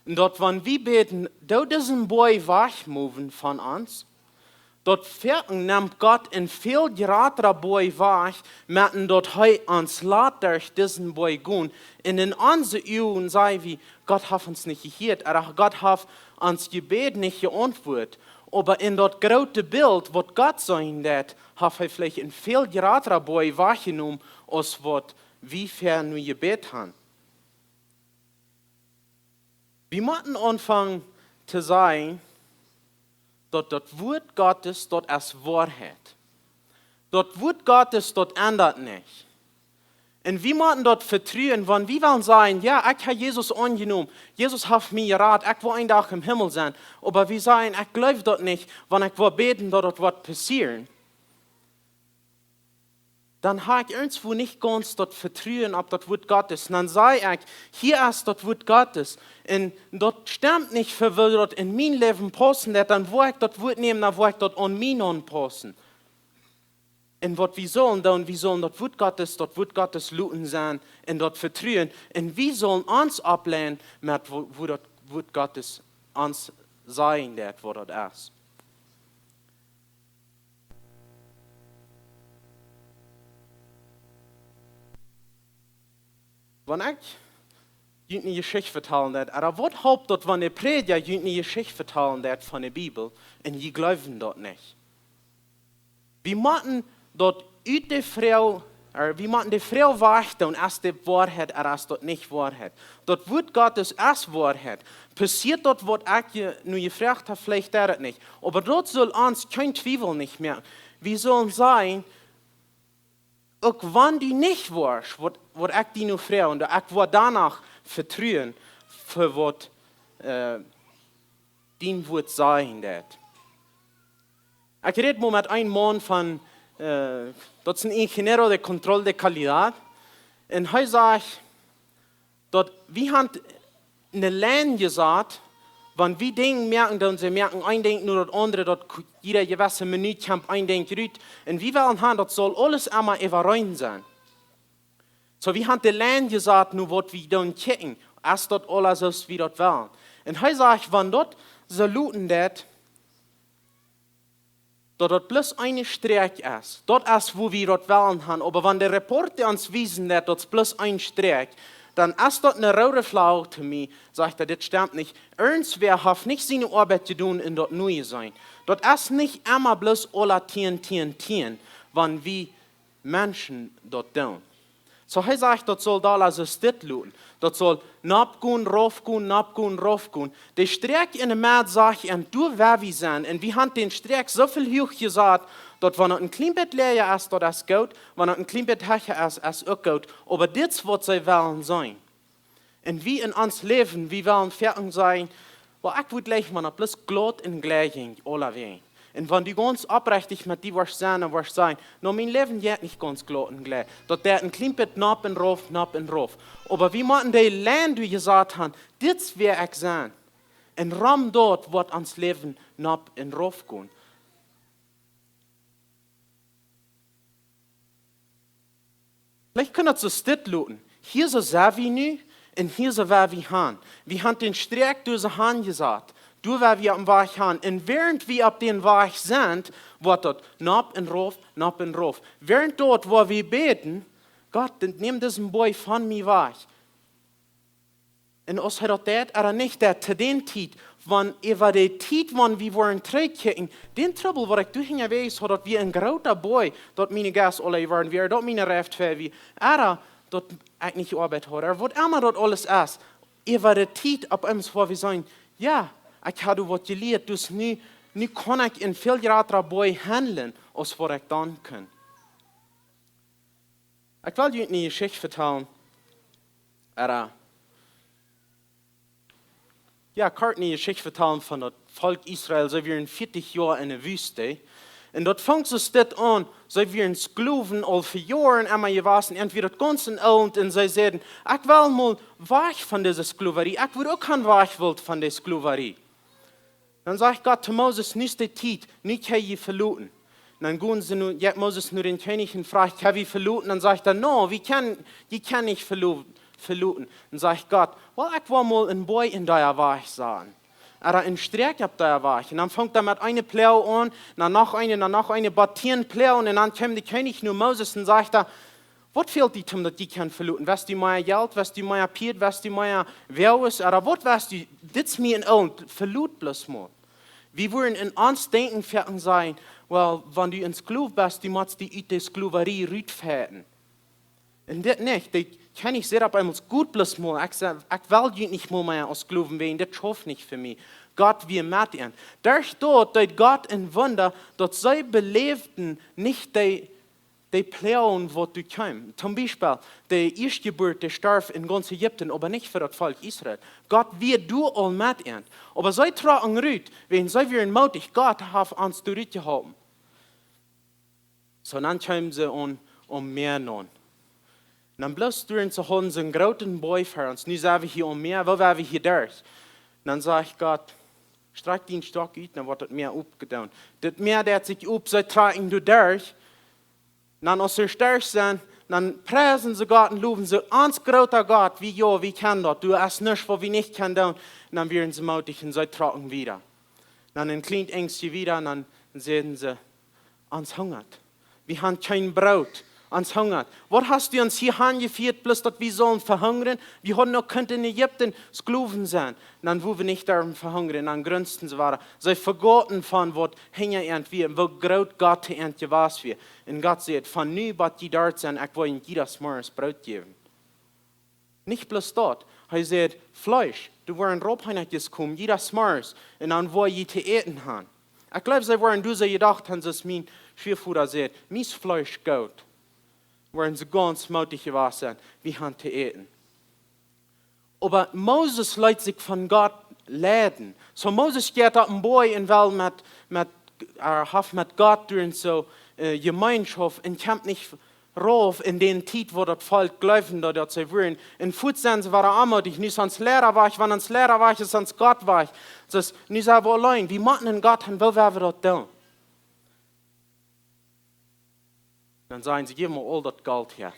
un daut wan wie bäden: "Doo disen Boy wajchmoven von ons", daut foaken nemt Gott een väl jratra Boy wajch, met daut hee ons lat derch disen Boy gonen. Un en onse Uagen saj wie: "Gott haft ons nich jehieet, ooda Gott haft ons Jebäd nich jeauntwuat." Oba en daut groote Bilt, waut Gott seenen deit, haft hee veleicht een väl jratra Boy wajchjenomen, aus waut wie ver nu jebät haben. Wie motten aunfangen to sajen, daut daut Wuat Gottes, daut es Woarheit. Daut Wuat Gottes, daut endat nich. Un wie motten daut vetruen, wan wie wellen sajen: "Jo, ekj hab Jesus aunjenomen. Jesus haft mie jerat. Ekj woa een Dach em Himmel sennen." Oba wie sajen: "Ekj jleew daut nich, wan ekj woa bäden, daut daut woat passieren." Dan hab ekj irjentwua nich gaunz daut Vetruen opp daut Wuat Gottes. Un dan saj ekj: "Hia es daut Wuat Gottes. Un daut stemt nich fa woo daut en mien Läwen paussen deit." Dan woa ekj daut Wuat nämen, dan woa ekj daut aun mie aunpaussen. Un waut wie sellen doonen, wie sellen daut Wuat Gottes, daut Wuat Gottes loten sennen un daut vetruen. Un wie sellen ons oppleiden met woo, woo daut Wuat Gottes ons sajen deit, waut daut es. Wan ekj junt eene Jeschicht vetalen deed, ooda waut halpt daut, wan de Prädja junt eene Jeschicht vetalen deed von de Bibel un jie jleewen daut nich? Wie motten daut ut de Froag, ooda wie motten de Froag wajchdoonen: "Es dit Woarheit ooda es daut nich Woarheit?" Daut Wuat Gottes es Woarheit. Passieet daut, waut ekj je nu jefroacht hab? Veleicht deit et nich. Oba daut saul ons kjeen Twiewel nich moaken. Wie sellen sajen: "Uk wan du nich woascht, waut, waut ekj die nu froag, un ekj woa doano vetruen fa waut, äh, dien Wuat sajen deit." Ekj räd mol met een Maun von, äh, daut es een ingeniero de control de calidad. Un hee sajcht, daut wie haben eene Lien jesat, wan wie Dinja moaken, dan see moaken een Dinkj no daut aundre, daut k-, jieda jewesse Minut kjemt een Dinkj rut. Un wie wellen haben, daut saul aules emma äwareen sennen. Soo, wie haben de Lien jesat, no waut wie dan kjikjen, es daut aules soo aus wie daut wellen. Un hee sajcht, wan daut soo luten deit, daut daut bloos eene Sträakj es. Daut es, wua wie daut wellen haben. Oba wan de Report ons wiesen deit, daut es bloos eene Sträakj, dan es daut eene roode Flagg to mie, sajcht hee: "Dit stemt nich. Irjentwäa haft nich siene Oabeit jedonen en daut Nuje sennen." Daut es nich emma bloos aula tieen, tieen, tieen, wan wie Menschen daut doonen. Soo, hee sajcht, daut saul doa soo stell loten. Daut saul nopp gonen, rauf gonen, nopp gonen, rauf gonen. De Sträakj enne Medd sajcht: "Un doa woa wie sennen." Un wie haben dän Sträakj soo väl huach jesat, daut wan et een kjlien bät läaja es, daut es goot, wan et een kjlien bät hecha es, es uk goot. Oba dit es, waut see wellen sennen. Un wie en ons Läwen, wie wellen foaken sajen: "Well, ekj wudd jleichen, wan et bloos glaut un jlikj jinkj, aulawäajen." Un wan du gaunz oprechtich met die woascht sennen un woascht sajen: "No, mien Läwen jeit nich gaunz glaut un jlikj. Daut jeit een kjlien bät nopp un rauf, nopp un rauf." Oba wie motten de Lien doa jesat haben: "Dit es wäa ekj sie." Un rom daut woat ons Läwen nopp un rauf gonen. Veleicht kjenn wie daut soo stell loten. Hia soo sent wie nu un hia soo woa wie han. Wie haben dän Sträakj doa soo han jesat. Doa woa wie oppem Wajch gonen. Un wäarent wie opp dän Wajch sent, woat daut nopp un rauf, nopp un rauf. Wäarent daut, woo wie bäden: Gott, dan nemm disen Boaj von mie wajch. Un aus hee daut deit ooda nich deit, to dän Tiet, wan äwa de Tiet, wan wie woaren trigjkjikjen, dän Trubbel, waut ekj doa unjawäajes haud, daut wia een groota Boaj, daut miene Gas aul leew worden wia, daut miene Reif twei wia, ooda daut ekj nich jeoabeit haud, ooda waut emma daut aules es, äwa de Tiet opp eemol woa wie sajen: Jo, ekj hab doa waut jelieet, dus nu, nu kaun ekj een väl jratra Boaj haundlen, aus waut ekj dan kunn. Ekj well junt eene Jeschicht vetalen. Ooda, jo, kort eene Jeschicht vetalen von daut Volkj Israel. See wieren vieetich Joa enne Wüste. Un daut funk soo dit aun. See wieren Sklowen aul fa Joaren emma jewast, irjentwoo daut gaunze Läwen. Un see säden: Ekj well mol wajch von dise Sklowerie. Ekj wudd uk gaun wajch wellen von de Sklowerie. Dan sajcht Gott to Moses: Nu es de Tiet, nu kjenn jie veloten. Dan jinkj see no, jo, Moses no dän Kjennich un fruach: Kjenn wie veloten? Dan sajcht hee: Nä, wie kjennen, jie kjennen nich velo-, veloten. Dan sajcht Gott: Well, ekj well mol een Boaj en dien Wajch sajen. Ooda een Strakj opp dien Wajch. Un dan funk hee met eene Ploag aun, dan noch eene, dan noch eene, bat tieen Ploagen. Un dan kjeem de Kjennich no Moses un sajcht: Waut fält die, om daut jie kjennen veloten? West du mea Jelt, west du mea Pieed, west du mea Woages, ooda waut west du? Dit es mie een Elend, velot bloos mol. Wie wudden en ons Denkjen veleicht sajen: Well, wan du een Sklow best, du motst die ut de Sklowerie rutfechten. Un dit nich, de Kjennich säd opp eemol: Goot, bloos mol, ekj saj, ekj well junt nich mol mea aus Sklowen haben, dit schauft nich fa mie. Gott wia met an. Derch daut deed Gott een Wunda, daut see beläwden nich de de Ploagen, waut doa kjeemen. Toom Biespel, de Ieeschtjeburt, dee storf en gaunz Ägipten, oba nich fa daut Volkj Israel. Gott wia doa aul met an. Oba see trocken rut, wiels see wieren mootich: Gott haft ons doa rutjeholpen. Soo, dan kjeemen see aun, aum Mäa aun. Dan bloos doa, see hauden soon grooten Boaj ver ons. Nu sent wie hia aum Mäa, woo woa wie hia derch? Dan sajcht Gott: Strakj dien Stock ut, dan woat daut Mäa opjedonen. Daut Mäa deed sikj op, see trocken doa derch. Dan, aus see derch sent, dan priesen see Gott un lowen see: Ons groota Gott, wie, jo, wie kjennen daut. Doa es nuscht, waut wie nich kjennen doonen. Un dan wieren see mootich un see trocken wieda. Dan een kjlien Enjstje wieda, un dan säden see: Ons hungat. Wie haben kjeen Broot. Ons hungat. Waut hast du ons hia hanjefieet, bloos daut wie sullen vehungren? Wie hauden uk kunt en Ägipten Sklowen sennen. Dan wudden wie nich derwen vehungren. Dan grunzten see wada. See vegauten von waut hinja an wia, woo groot Gott to an jewast wia. Un Gott säd: Von nu bat jie doa sent, ekj woa junt jieda Morjes Broot jäwen. Nich bloos daut. Hee säd: Fleesch, doa woaren Raupheena komen, jieda Morjes. Un dan woa jie to äten haben. Ekj jleew, see woaren doa soo jedocht haben, soo aus mien Schwieafoda säd: Mie es Fleesch goot. Woaren see gaunz mootich jewast sennen, wie haben to äten. Oba Moses leet sikj von Gott leiden. Soo Moses jeit opp een Boaj un well met, met, hee haft met Gott doa soo, äh, Jemeenschoft un kjemt nich rauf en dän Tiet, woo daut Volkj jleewden, daut, daut see wudden. Un fuaz sent see wada aunmootich: Nu es ons Liera wajch, wan ons Liera wajch es, es ons Gott wajch. Soo, nu sent wie auleen, wie motten een Gott haben, woo woa wie daut doonen? Dan sajen see: Jeff mol aul daut Golt häa.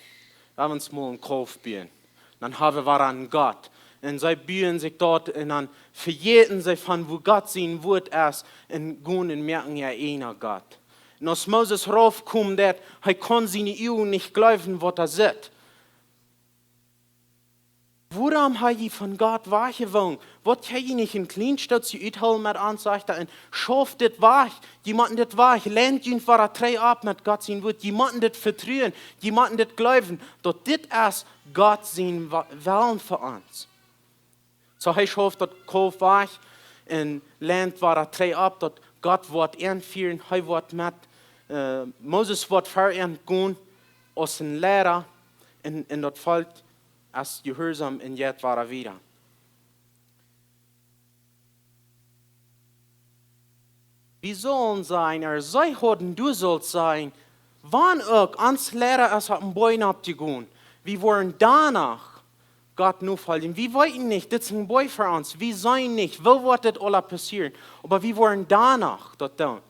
Lot ons mol een Kalf buen. Dan haben wie wada een Gott. Un see buen sikj daut un dan vejäten see von woo Gott sien Wuat es un gonen un moaken äa eejna Gott. Un aus Moses raufkjemt, daut, hee kaun siene Uagen nich jleewen, waut hee sitt. Wuarom hab jie von Gott wajchjewonen? Waut kjenn jie nich een kjlien Stootje uthoolen met ons, sajcht hee, un schauft dit wajch? Jie motten dit wajch, lient junt wada trigj opp met Gott sien Wuat. Jie motten dit vetruen. Jie motten dit jleewen, daut dit es Gott sien Wa-, Wellen fa ons. Soo hee schauft daut Kalf wajch un lient wada trigj opp, daut Gott woat an fieren, hee woat met, äh, Moses woat ver an gonen aus een Liera un, un daut Volkj es jehuarsom un jeit wada wieda. Wie sellen sajen, ooda see hauden, du sust sajen, wan uk ons Liera es opp een Boaj nopp jegonen, wie woaren doano Gott nofoljen. Wie weeten nich, dit es een Boaj ver ons, wie seenen nich, woo woat dit aules passieren, oba wie woaren doano daut doonen.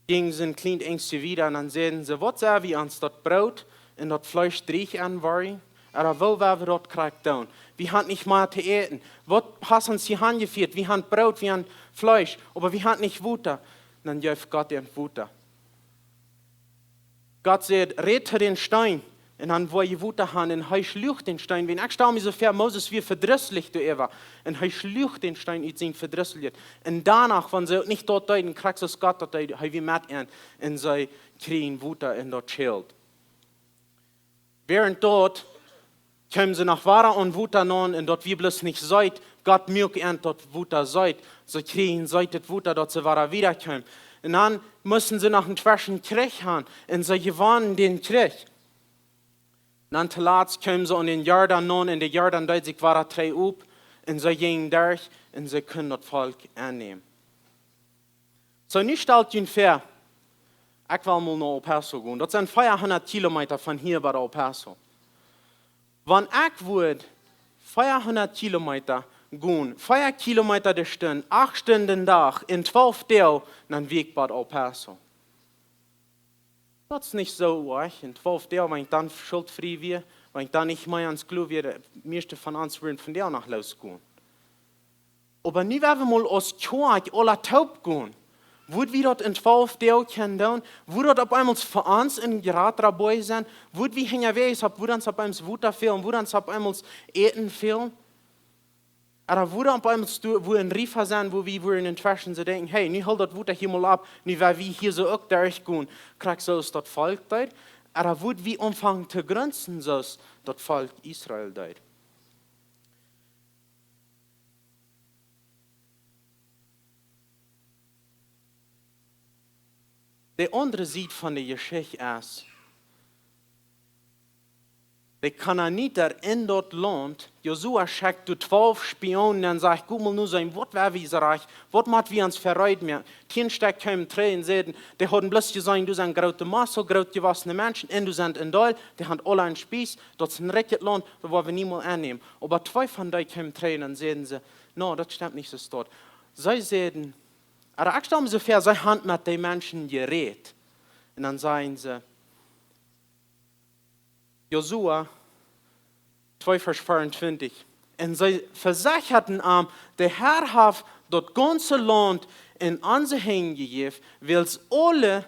Jinjen see een kjlien Enjstje wieda un dan säden see: Waut sell wie ons daut Broot un daut Fleesch drieejen woaren? Ooda woo woa wie daut krakjt doonen? Wie haben nich mea to äten. Waut hast ons hia hanjefieet? Wie haben Broot, wie haben Fleesch, oba wie haben nich Wota. Dan jeef Gott an Wota. Gott säd: "Räd to dän Steen, un dan woa jie Wota haben." Un hee schluach dän Steen. Wan ekj stal mie soo väa, Moses wia vedrisslich doaräwa. Un hee schluach dän Steen ut sien Vedrisselheit. Un doano, wan see uk nich daut deeden, krakjt soo aus Gott daut deed, hee wia met an. Un see kjrieejen Wota un daut schäld. Wäarent daut kjeemen see noch wada aun Wota aun un daut wia bloos nich seet. Gott muak an daut Wota seet. See kjrieejen seetet Wota, daut see wada wieda kjeemen. Un dan musten see noch een Tweschen Kjrich haben un see jewonnen dän Kjrich. Dan toolatst kjeemen see aun dän Jordan aun un de Jordan deed sikj wada trigj op un see jinjen derch un see kunnen daut Volkj aunnämen. Soo, nu stalt junt väa, ekj well mol no El Paso gonen. Daut sent veahundat Kilometa von hia bat El Paso. Wan ekj wudd veahundat Kilometa gonen, vea Kilometa de Stund, acht Stunden Dach, en twalf Doag, dan wia ekj bat El Paso. Daut es nich soo oajch, en twalf Doag, wan ekj dan schultfrie wia, wan ekj dan nich mea aun Klo wia, de mieeschte von ons wudden vondoag noch loosgonen. Oba nu woa wie mol aus Kjoakj aula toop gonen. Wudd wie daut en twalf Doag kjennen doonen? Wudd daut opp eemol fa ons een jratra Boaj sennen? Wudd wie hinjawäajes, wudd ons opp eemol Wota fälen? Wudd ons opp eemol Äten fälen? Ooda wudd opp eemol sto-, wua een Riefa sennen, wua wie wudden en Tweschen soo denkjen: "Hey, nu helt daut Wota hia mol opp, nu woa wie hia soo uk derchgonen, krakjt soo aus daut Volkj deed?" Ooda wudd wie aunfangen to grunzen, soo aus daut Volkj Israel deed? De aundre Sied von de Jeschicht es, de Kanaaniter en daut Launt, Josua schekjt doa twalf Spionen un sajcht: "Goot mol noseenen, waut woa wie soo rajcht, waut mott wie ons vereed moaken?" Tieen Stekj kjeemen trigj un säden, dee hauden bloos jeseenen, doa sent groote Massen, groot jewossne Menschen, un doa sent een Deel, dee haben aula een Spies, daut es een rikjet Launt, daut woa wie niemols aunnämen. Oba twee von dee kjeemen trigj un säden see: "No, daut stemt nich soo stoakj." See säden, ooda ekj stal mie soo väa, see haben met de Menschen jerät. Un dan säden see, Josua twee Varsch vea un twintich: "Un see vesechaden am: De Herr haft daut gaunze Launt en onse Henj jejäft, wiels aule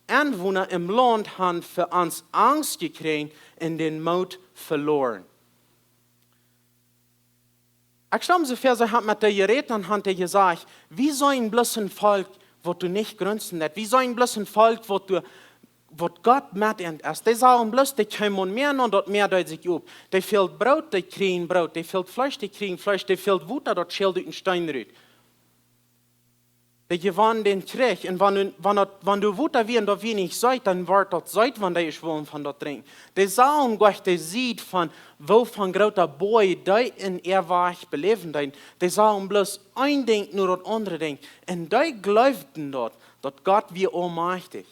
Enwona em Launt haben fa ons Angst jekjräajen un dän Moot veloaren." Ekj stal mie soo väa, see haben met dee jerät un haben dee jesajcht: "Wie sent bloos een Volkj, waut doa nich grunzen deit. Wie sent bloos een Volkj, waut doa, waut Gott met an es." Dee sagen bloos, dee kjeemen mea un daut Mäa deed sikj op. Dee fält Broot, dee kjrieejen Broot. Dee fält Fleesch, dee kjrieejen Fleesch. Dee fält Wota, daut schäld ut een Steen rut. Dee jewonnen dän Kjrich. Un wan, wan daut, wan doa Wota wia un daut wia nich seet, dan wort daut seet, wan dee es wullen von daut drinkjen. Dee sagen goanich de Sied von, woo von groota Boaj dee en äa Wajch beläwen deeden. Dee sagen bloos een Dinkj no daut aundre Dinkj. Un dee jleewden daut, daut Gott wia aulmajchtich.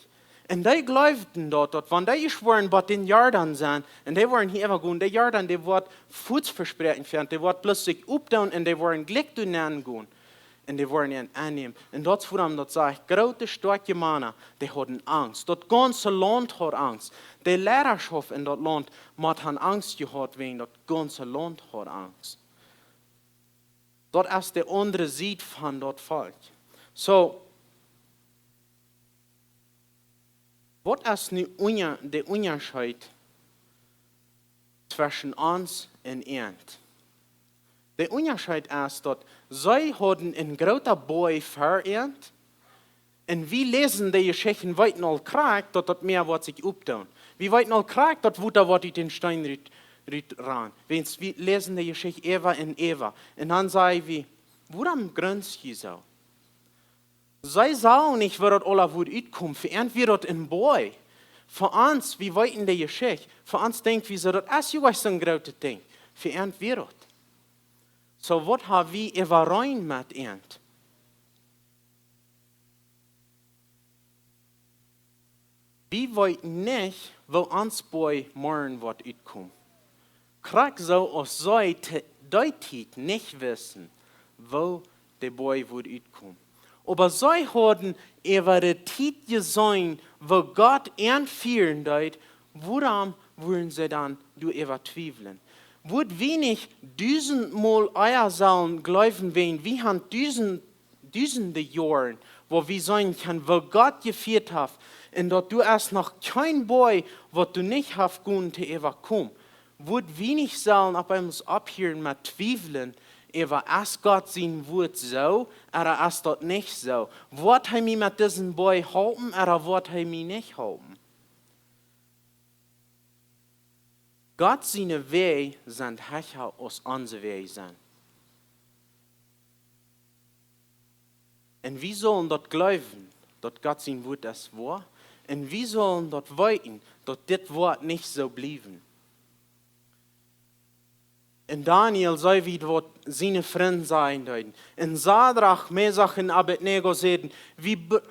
Un dee jleewden daut, daut wan dee jeschwoaren bie dän Jordan sent, un dee woaren hia äwa gonen, de Jordan, dee woat fuaz vespräakjen fa an, dee woat bloos sikj opdoonen un dee woaren jlikj doa nenn gonen. Un dee woaren an aunnämen. Un daut es wuarom daut sajcht, groote, stoakje Mana, dee hauden Angst. Daut gaunze Launt haud Angst. De Leidaschoft en daut Launt mott han Angst jehaut, wäajen daut gaunze Launt haud Angst. Daut es de aundre Sied von daut Volkj. Soo, waut es nu unja-, de Unjascheet tweschen ons un an? De Unjascheet es, daut see hauden een groota Boaj ver an, un wie läsen de Jeschicht un weeten aul krakjt, daut daut Mäa woat sikj opdoonen. Wie weeten aul krakjt, daut Wota woat ut dän Steen rut, rut rannen. Wiels wie läsen de Jeschicht äwa un äwa. Un dan saj wie: "Wuarom grunz jie soo?" See sagen nich, woo daut aula wudd utkomen. Fa an wia daut een Boaj. Fa ons, wie weeten de Jeschicht. Fa ons denkj wie soo, daut es jewast soon grootet Dinkj. Fa an wia daut. Soo, waut ha wie äwareen met an? Wie weeten nich, woo ons Boaj morjen woat utkomen. Krakjt soo aus see to dee Tiet nich wisten, woo de Boaj wudd utkomen. Oba see hauden äwa de Tiet jeseenen, woo Gott an fieren deed, wuarom Wudden see dan doaräwa twiewlen? Wudd wie nich dusentmol ea sellen jleewen, wan wie han dusent, dusende Joaren, wua wie seenen kjennen, woo Gott jefieet haft, un daut doa es noch kjeen Boaj, waut doa nich haft kunnen to äwakomen? Wudd wie nich sellen opp eemol opphieren met twiewlen, äwa es Gott sien Wuat soo, ooda es daut nich soo? Woat hee mie met disen Boaj halpen, ooda woat hee mie nich halpen? Gott siene Wäaj sent hecha aus onse Wäaj sent. Un wie sellen daut jleewen, daut Gott sien Wuat es woa. Un wie sellen daut weeten, daut dit woat nich soo bliewen. En Daniel see wie waut siene Frind sajen deeden. En Sadrach, Mesach un Abednego säden: "Wie, br-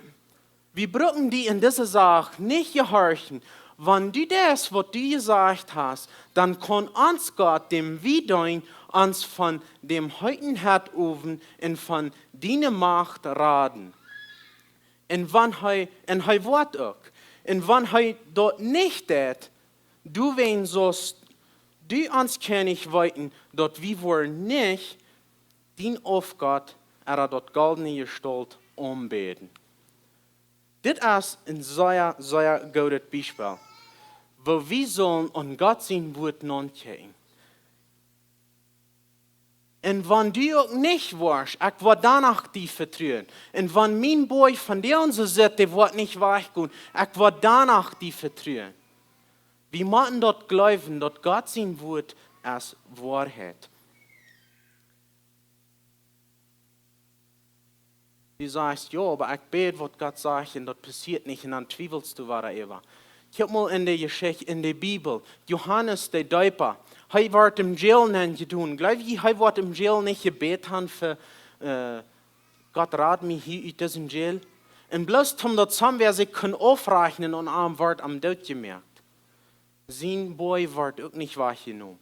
wie brucken die en dise Sach nich jehorchen. Wan du deist, waut du jesajcht hast, dan kaun ons Gott, däm wie deenen, ons von däm heeten Hettowen un von diene Macht raden." Un wan hee, un hee woat uk. Un wan hee daut nich deit, du wan saust du ons Kjennich weeten, daut wie woaren nich dien Aufgott ooda daut goldne Jestalt aunbäden. Dit es een sea, sea goodet Biespel, woo wie sellen aun Gott sien Wuat naunkjikjen. Un wan du uk nich woascht, ekj woa doano die vetruen. Un wan mien Boaj vondoag soo sitt, dee woat nich wajchgonen, ekj woa doano die vetruen. Wie motten daut jleewen, daut Gott sien Wuat es Woarheit. Du sajchst: "Jo, oba ekj bäd, waut Gott sajcht, un daut passieet nich, un dan twiewelst du wada äwa." Kjikj mol en de Jeschicht, en de Bibel. Johanes de Deepa, hee wort em Jail nenjedonen. Jleew jie, hee wort em Jail nich jebät han fa, äh, "Gott, rad mie hia ut disen Jail"? Un bloos om daut somewhere sikj kunn aufrechnen un am wort am doot jemoakt. Sien Boaj wort uk nich wajchjenomen.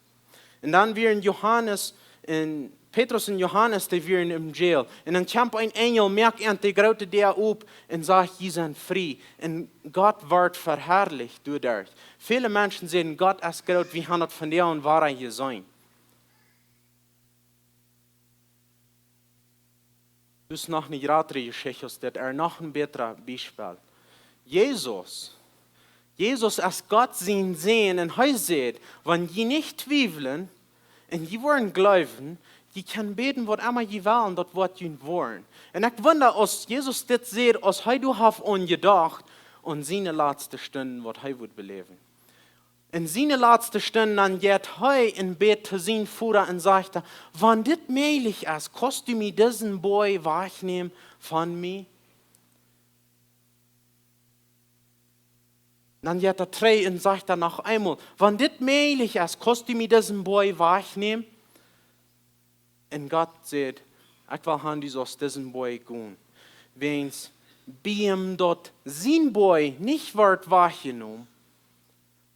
Un dan wieren Johanes un Petrus un Johanes, dee wieren em Jail. Un dan kjemt een Enjel, moakt an de groote Däa op un sajcht: "Jie sent frie." Un Gott wort veharlicht doaderch. Väle Menschen sajen: "Gott es groot, wie han daut vondoag wada jeseenen." Daut es noch eene jratre Jeschicht aus dit, ooda noch een bätret Biespel. Jesus. Jesus es Gott sien Sän un hee sajcht: "Wan jie nich twiewlen un jie woaren jleewen, jie kjennen bäden waut emma jie wellen, daut woat junt woaren." Un ekj wunda, aus Jesus dit sajcht, aus hee doa haft aun jedocht, aun siene latste Stunden, waut hee wudd beläwen. En siene latste Stunden, dan jeit hee un bät to sienen Voda un sajcht hee: "Wan dit mäajlich es, kaust du mie disen Boaj wajchnämen von mie?" Dan jeit hee trigj un sajcht dan noch eemol: "Wan dit mäajlich es, kaust du mie disen Boaj wajchnämen?" Un Gott sajcht: "Ekj well han, du saust disen Boaj gonen." Wiels bie am daut sien Boaj nich wort wajchjenomen,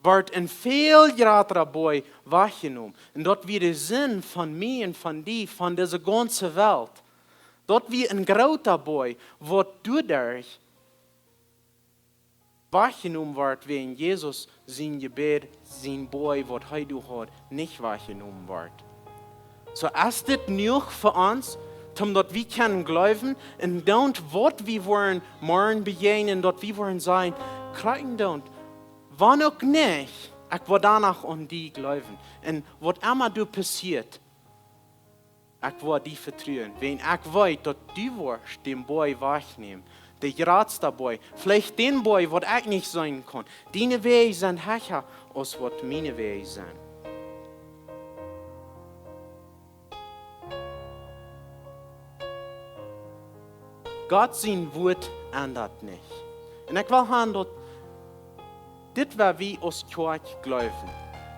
wort een väl jratra Boaj wajchjenomen. Un daut wia de Sind von mie un von die, von dise gaunze Welt. Daut wia een groota Boaj, waut doaderch wajchjenomen wort, wiels Jesus sien Jebäd, sien Boaj, waut hee doa haud, nich wajchjenomen wort. Soo, es dit jenuach fa ons, om daut wie kjennen jleewen un doonen, waut wie woaren morjen bejäajnen, daut wie woaren sajen: "Krakjt daut, wan uk nich, ekj woa doano aun die jleewen. Un waut emma doa passieet, ekj woa die vetruen, wiels ekj weet, daut du woascht dän Boaj wajchnämen, dän jratsten Boaj, veleicht dän Boaj, waut ekj nich seenen kaun. Diene Wäaj sent hecha aus waut miene Wäaj sent." Gott sien Wuat endat nich. Un ekj well han, daut dit, waut wie aus Kjoakj jleewen,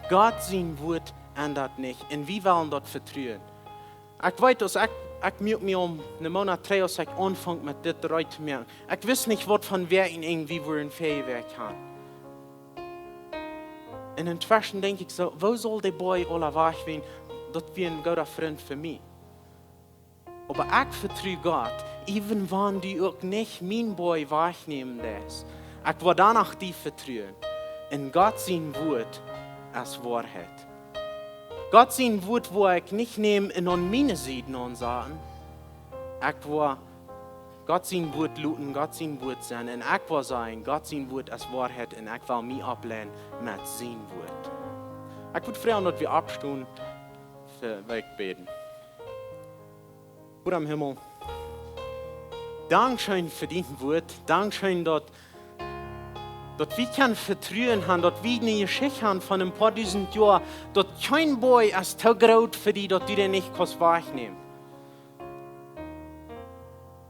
Gott sien Wuat endat nich. Un wie wellen daut vetruen. Ekj weet, aus ekj, ekj muak mie om eenen Moonat trigj, aus ekj aunfunk met dit reed to moaken, ekj wist nich, waut fa Wäakj wie wudden fa Wäakj han. Un entweschen denkj ekj soo: "Woo saul dee Boaj aula wajch sennen? Daut wia een gooda Frint fa mie." Oba ekj vetru Gott, even wan du uk nich mien Boaj wajchnämen deist, ekj woa doano die vetruen. Un Gott sien Wuat es Woarheit. Gott sien Wuat woa ekj nich nämen un aun miene Sied aunsaten. Ekj woa Gott sien Wuat loten Gott sien Wuat sennen. Un ekj woa sajen, Gott sien Wuat es Woarheit un ekj well mie oppleiden met sien Wuat. Ekj wudd froagen, daut wie oppstonen, fa, well ekj bäden. Voda em Himmel, dankscheen fa dien Wuat. Dankscheen, daut, daut wie kjennen Vetruen han, daut wie eene Jeschicht han von een poa dusent Joa, daut kjeen Boajch es too groot fa die, daut du dän nich kaust wajchnämen.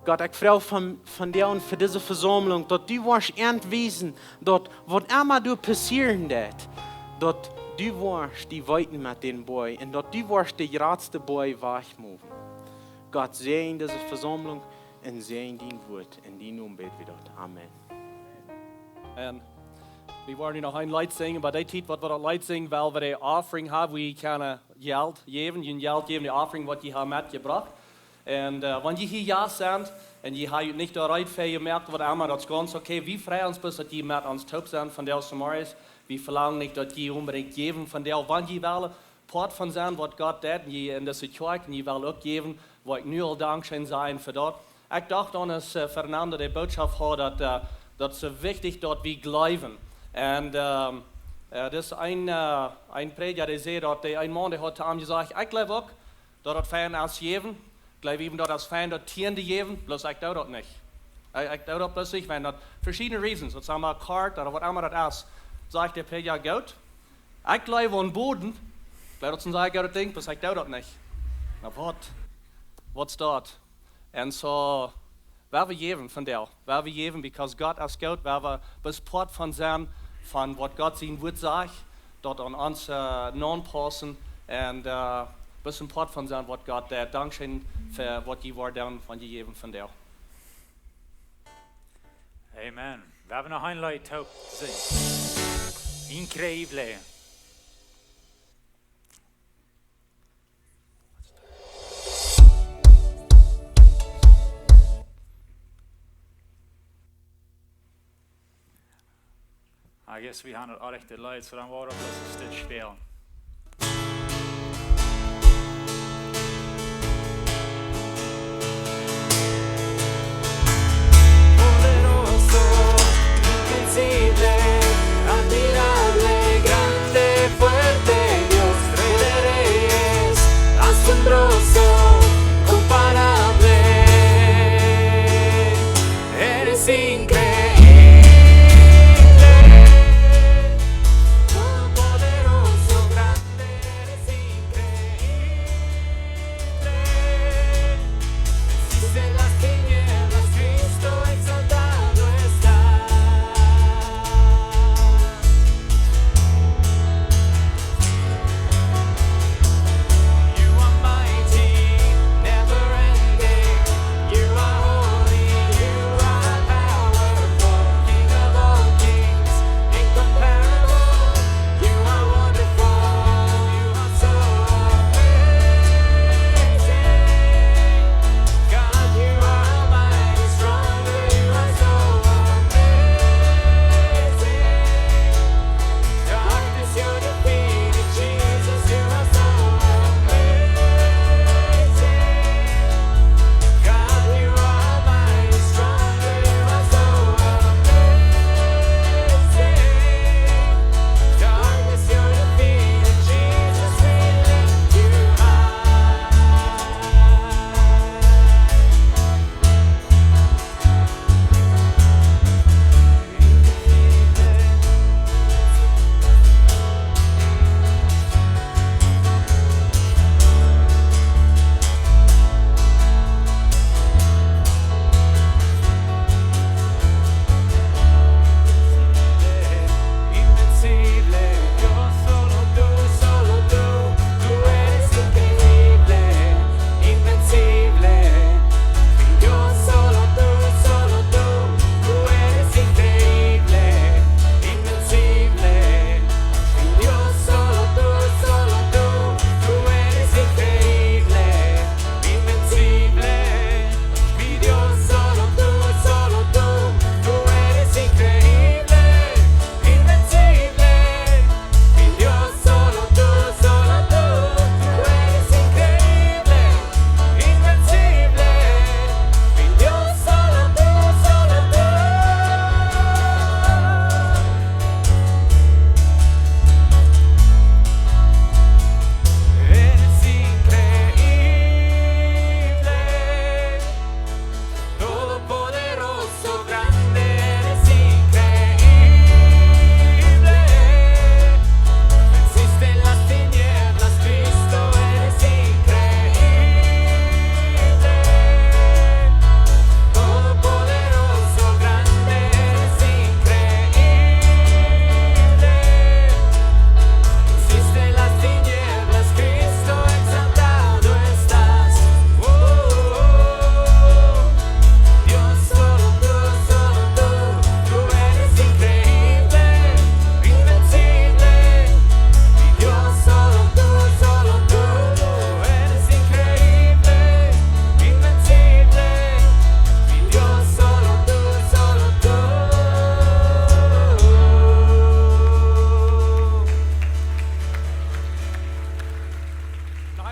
Gott, ekj froag von, von die un fa dise Vesaumlunk, daut du woascht an wiesen, daut waut emma doa passieren deit, daut du woascht die weeten met dän Boajch un daut du woascht de jratste Boajch wajchmoven. Gott, säajen dise Vesaumlunk un säajen dien Wuat. En dien Nomen bäd wie daut. Amen. Amen. Wie woaren nu noch een Leet sinjen, oba dee Tiet, waut wie daut Leet sinjen, well wie de Offering haben, wua jie kjennen Jelt jäwen, jun Jelt jäwen, de Offering, waut jie haben metjebrocht. Un, äh, wan jie hia Jast sent un jie haben junt nich doa reed fa jemoakt, waut emma, daut es gaunz okay. Wie freien ons bloos, daut jie met ons toop sent vondoag zemorjes. Wie velangen nich, daut jie onbedinjt jäwen vondoag, wan jie wellen Poat von sennen, waut Gott deit, un jie en dise Kjoakj, un jie wellen uk jäwen, woa ekj nu aul dankscheen sajen fa daut. Ekj docht aun, aus, äh, Fernando de Botschaft haud, daut, äh, daut es soo wichtich, daut wie jleewen. Un, ähm, äh, daut es een, äh, een Prädja, dee säd daut, dee, een Maun, dee haud to am jesajcht: "Ekj jleew uk, daut daut fein es jäwen. Ekj jleew uk, daut es fein, daut Tieende jäwen, bloos ekj doo daut nich. Ekj, ekj doo daut bloos nich, wan daut veschiedne reasons, daut es emma kort, ooda waut emma daut es." Sajcht de Prädja: "Goot. Ekj jleew aun Boden. Ekj jleew, daut es een sea goodet Dinkj, bloos ekj doo daut nich." Na waut? Waut es daut? Un soo, woa wie jäwen vondoag, woa wie jäwen, because Gott es goot, woa wie bloos Poat von sennen, von waut Gott sien Wuat sajcht, daut aun ons, äh, aunpaussen, un, äh, bloos een Poat von sennen, waut Gott deit. Dankscheen fa waut jie woaren doonen, wan jie jäwen vondoag. Amen. Woa wie noch een Leet toop sinjen. Increíble. I guess wie haben daut rajchte Leet, soo dan woa wie bloos een Stekj spälen. Poderoso, invencible, admirable, grande, fuerte Dios, Rey de reyes, asombroso, incomparable, eres increíble, todopoderoso.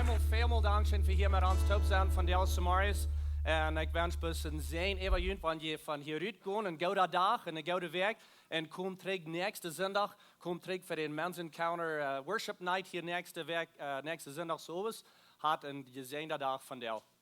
Väl mol, väl mol Dankscheen fa hia met ons toop sennen vondoag zemorjes. Un ekj wensch bloos een Säajen äwa junt, wan jie von hia rut gonen, een gooden Dach un eene goode Wäakj. Un komt trigj näakjsten Sindach, komt trigj fa dän Men's Encounter, äh, Worship Night hia näakjste Wäakj, äh, näakjsten Sindach sowes. Hat een jesäajenden Dach vondoag.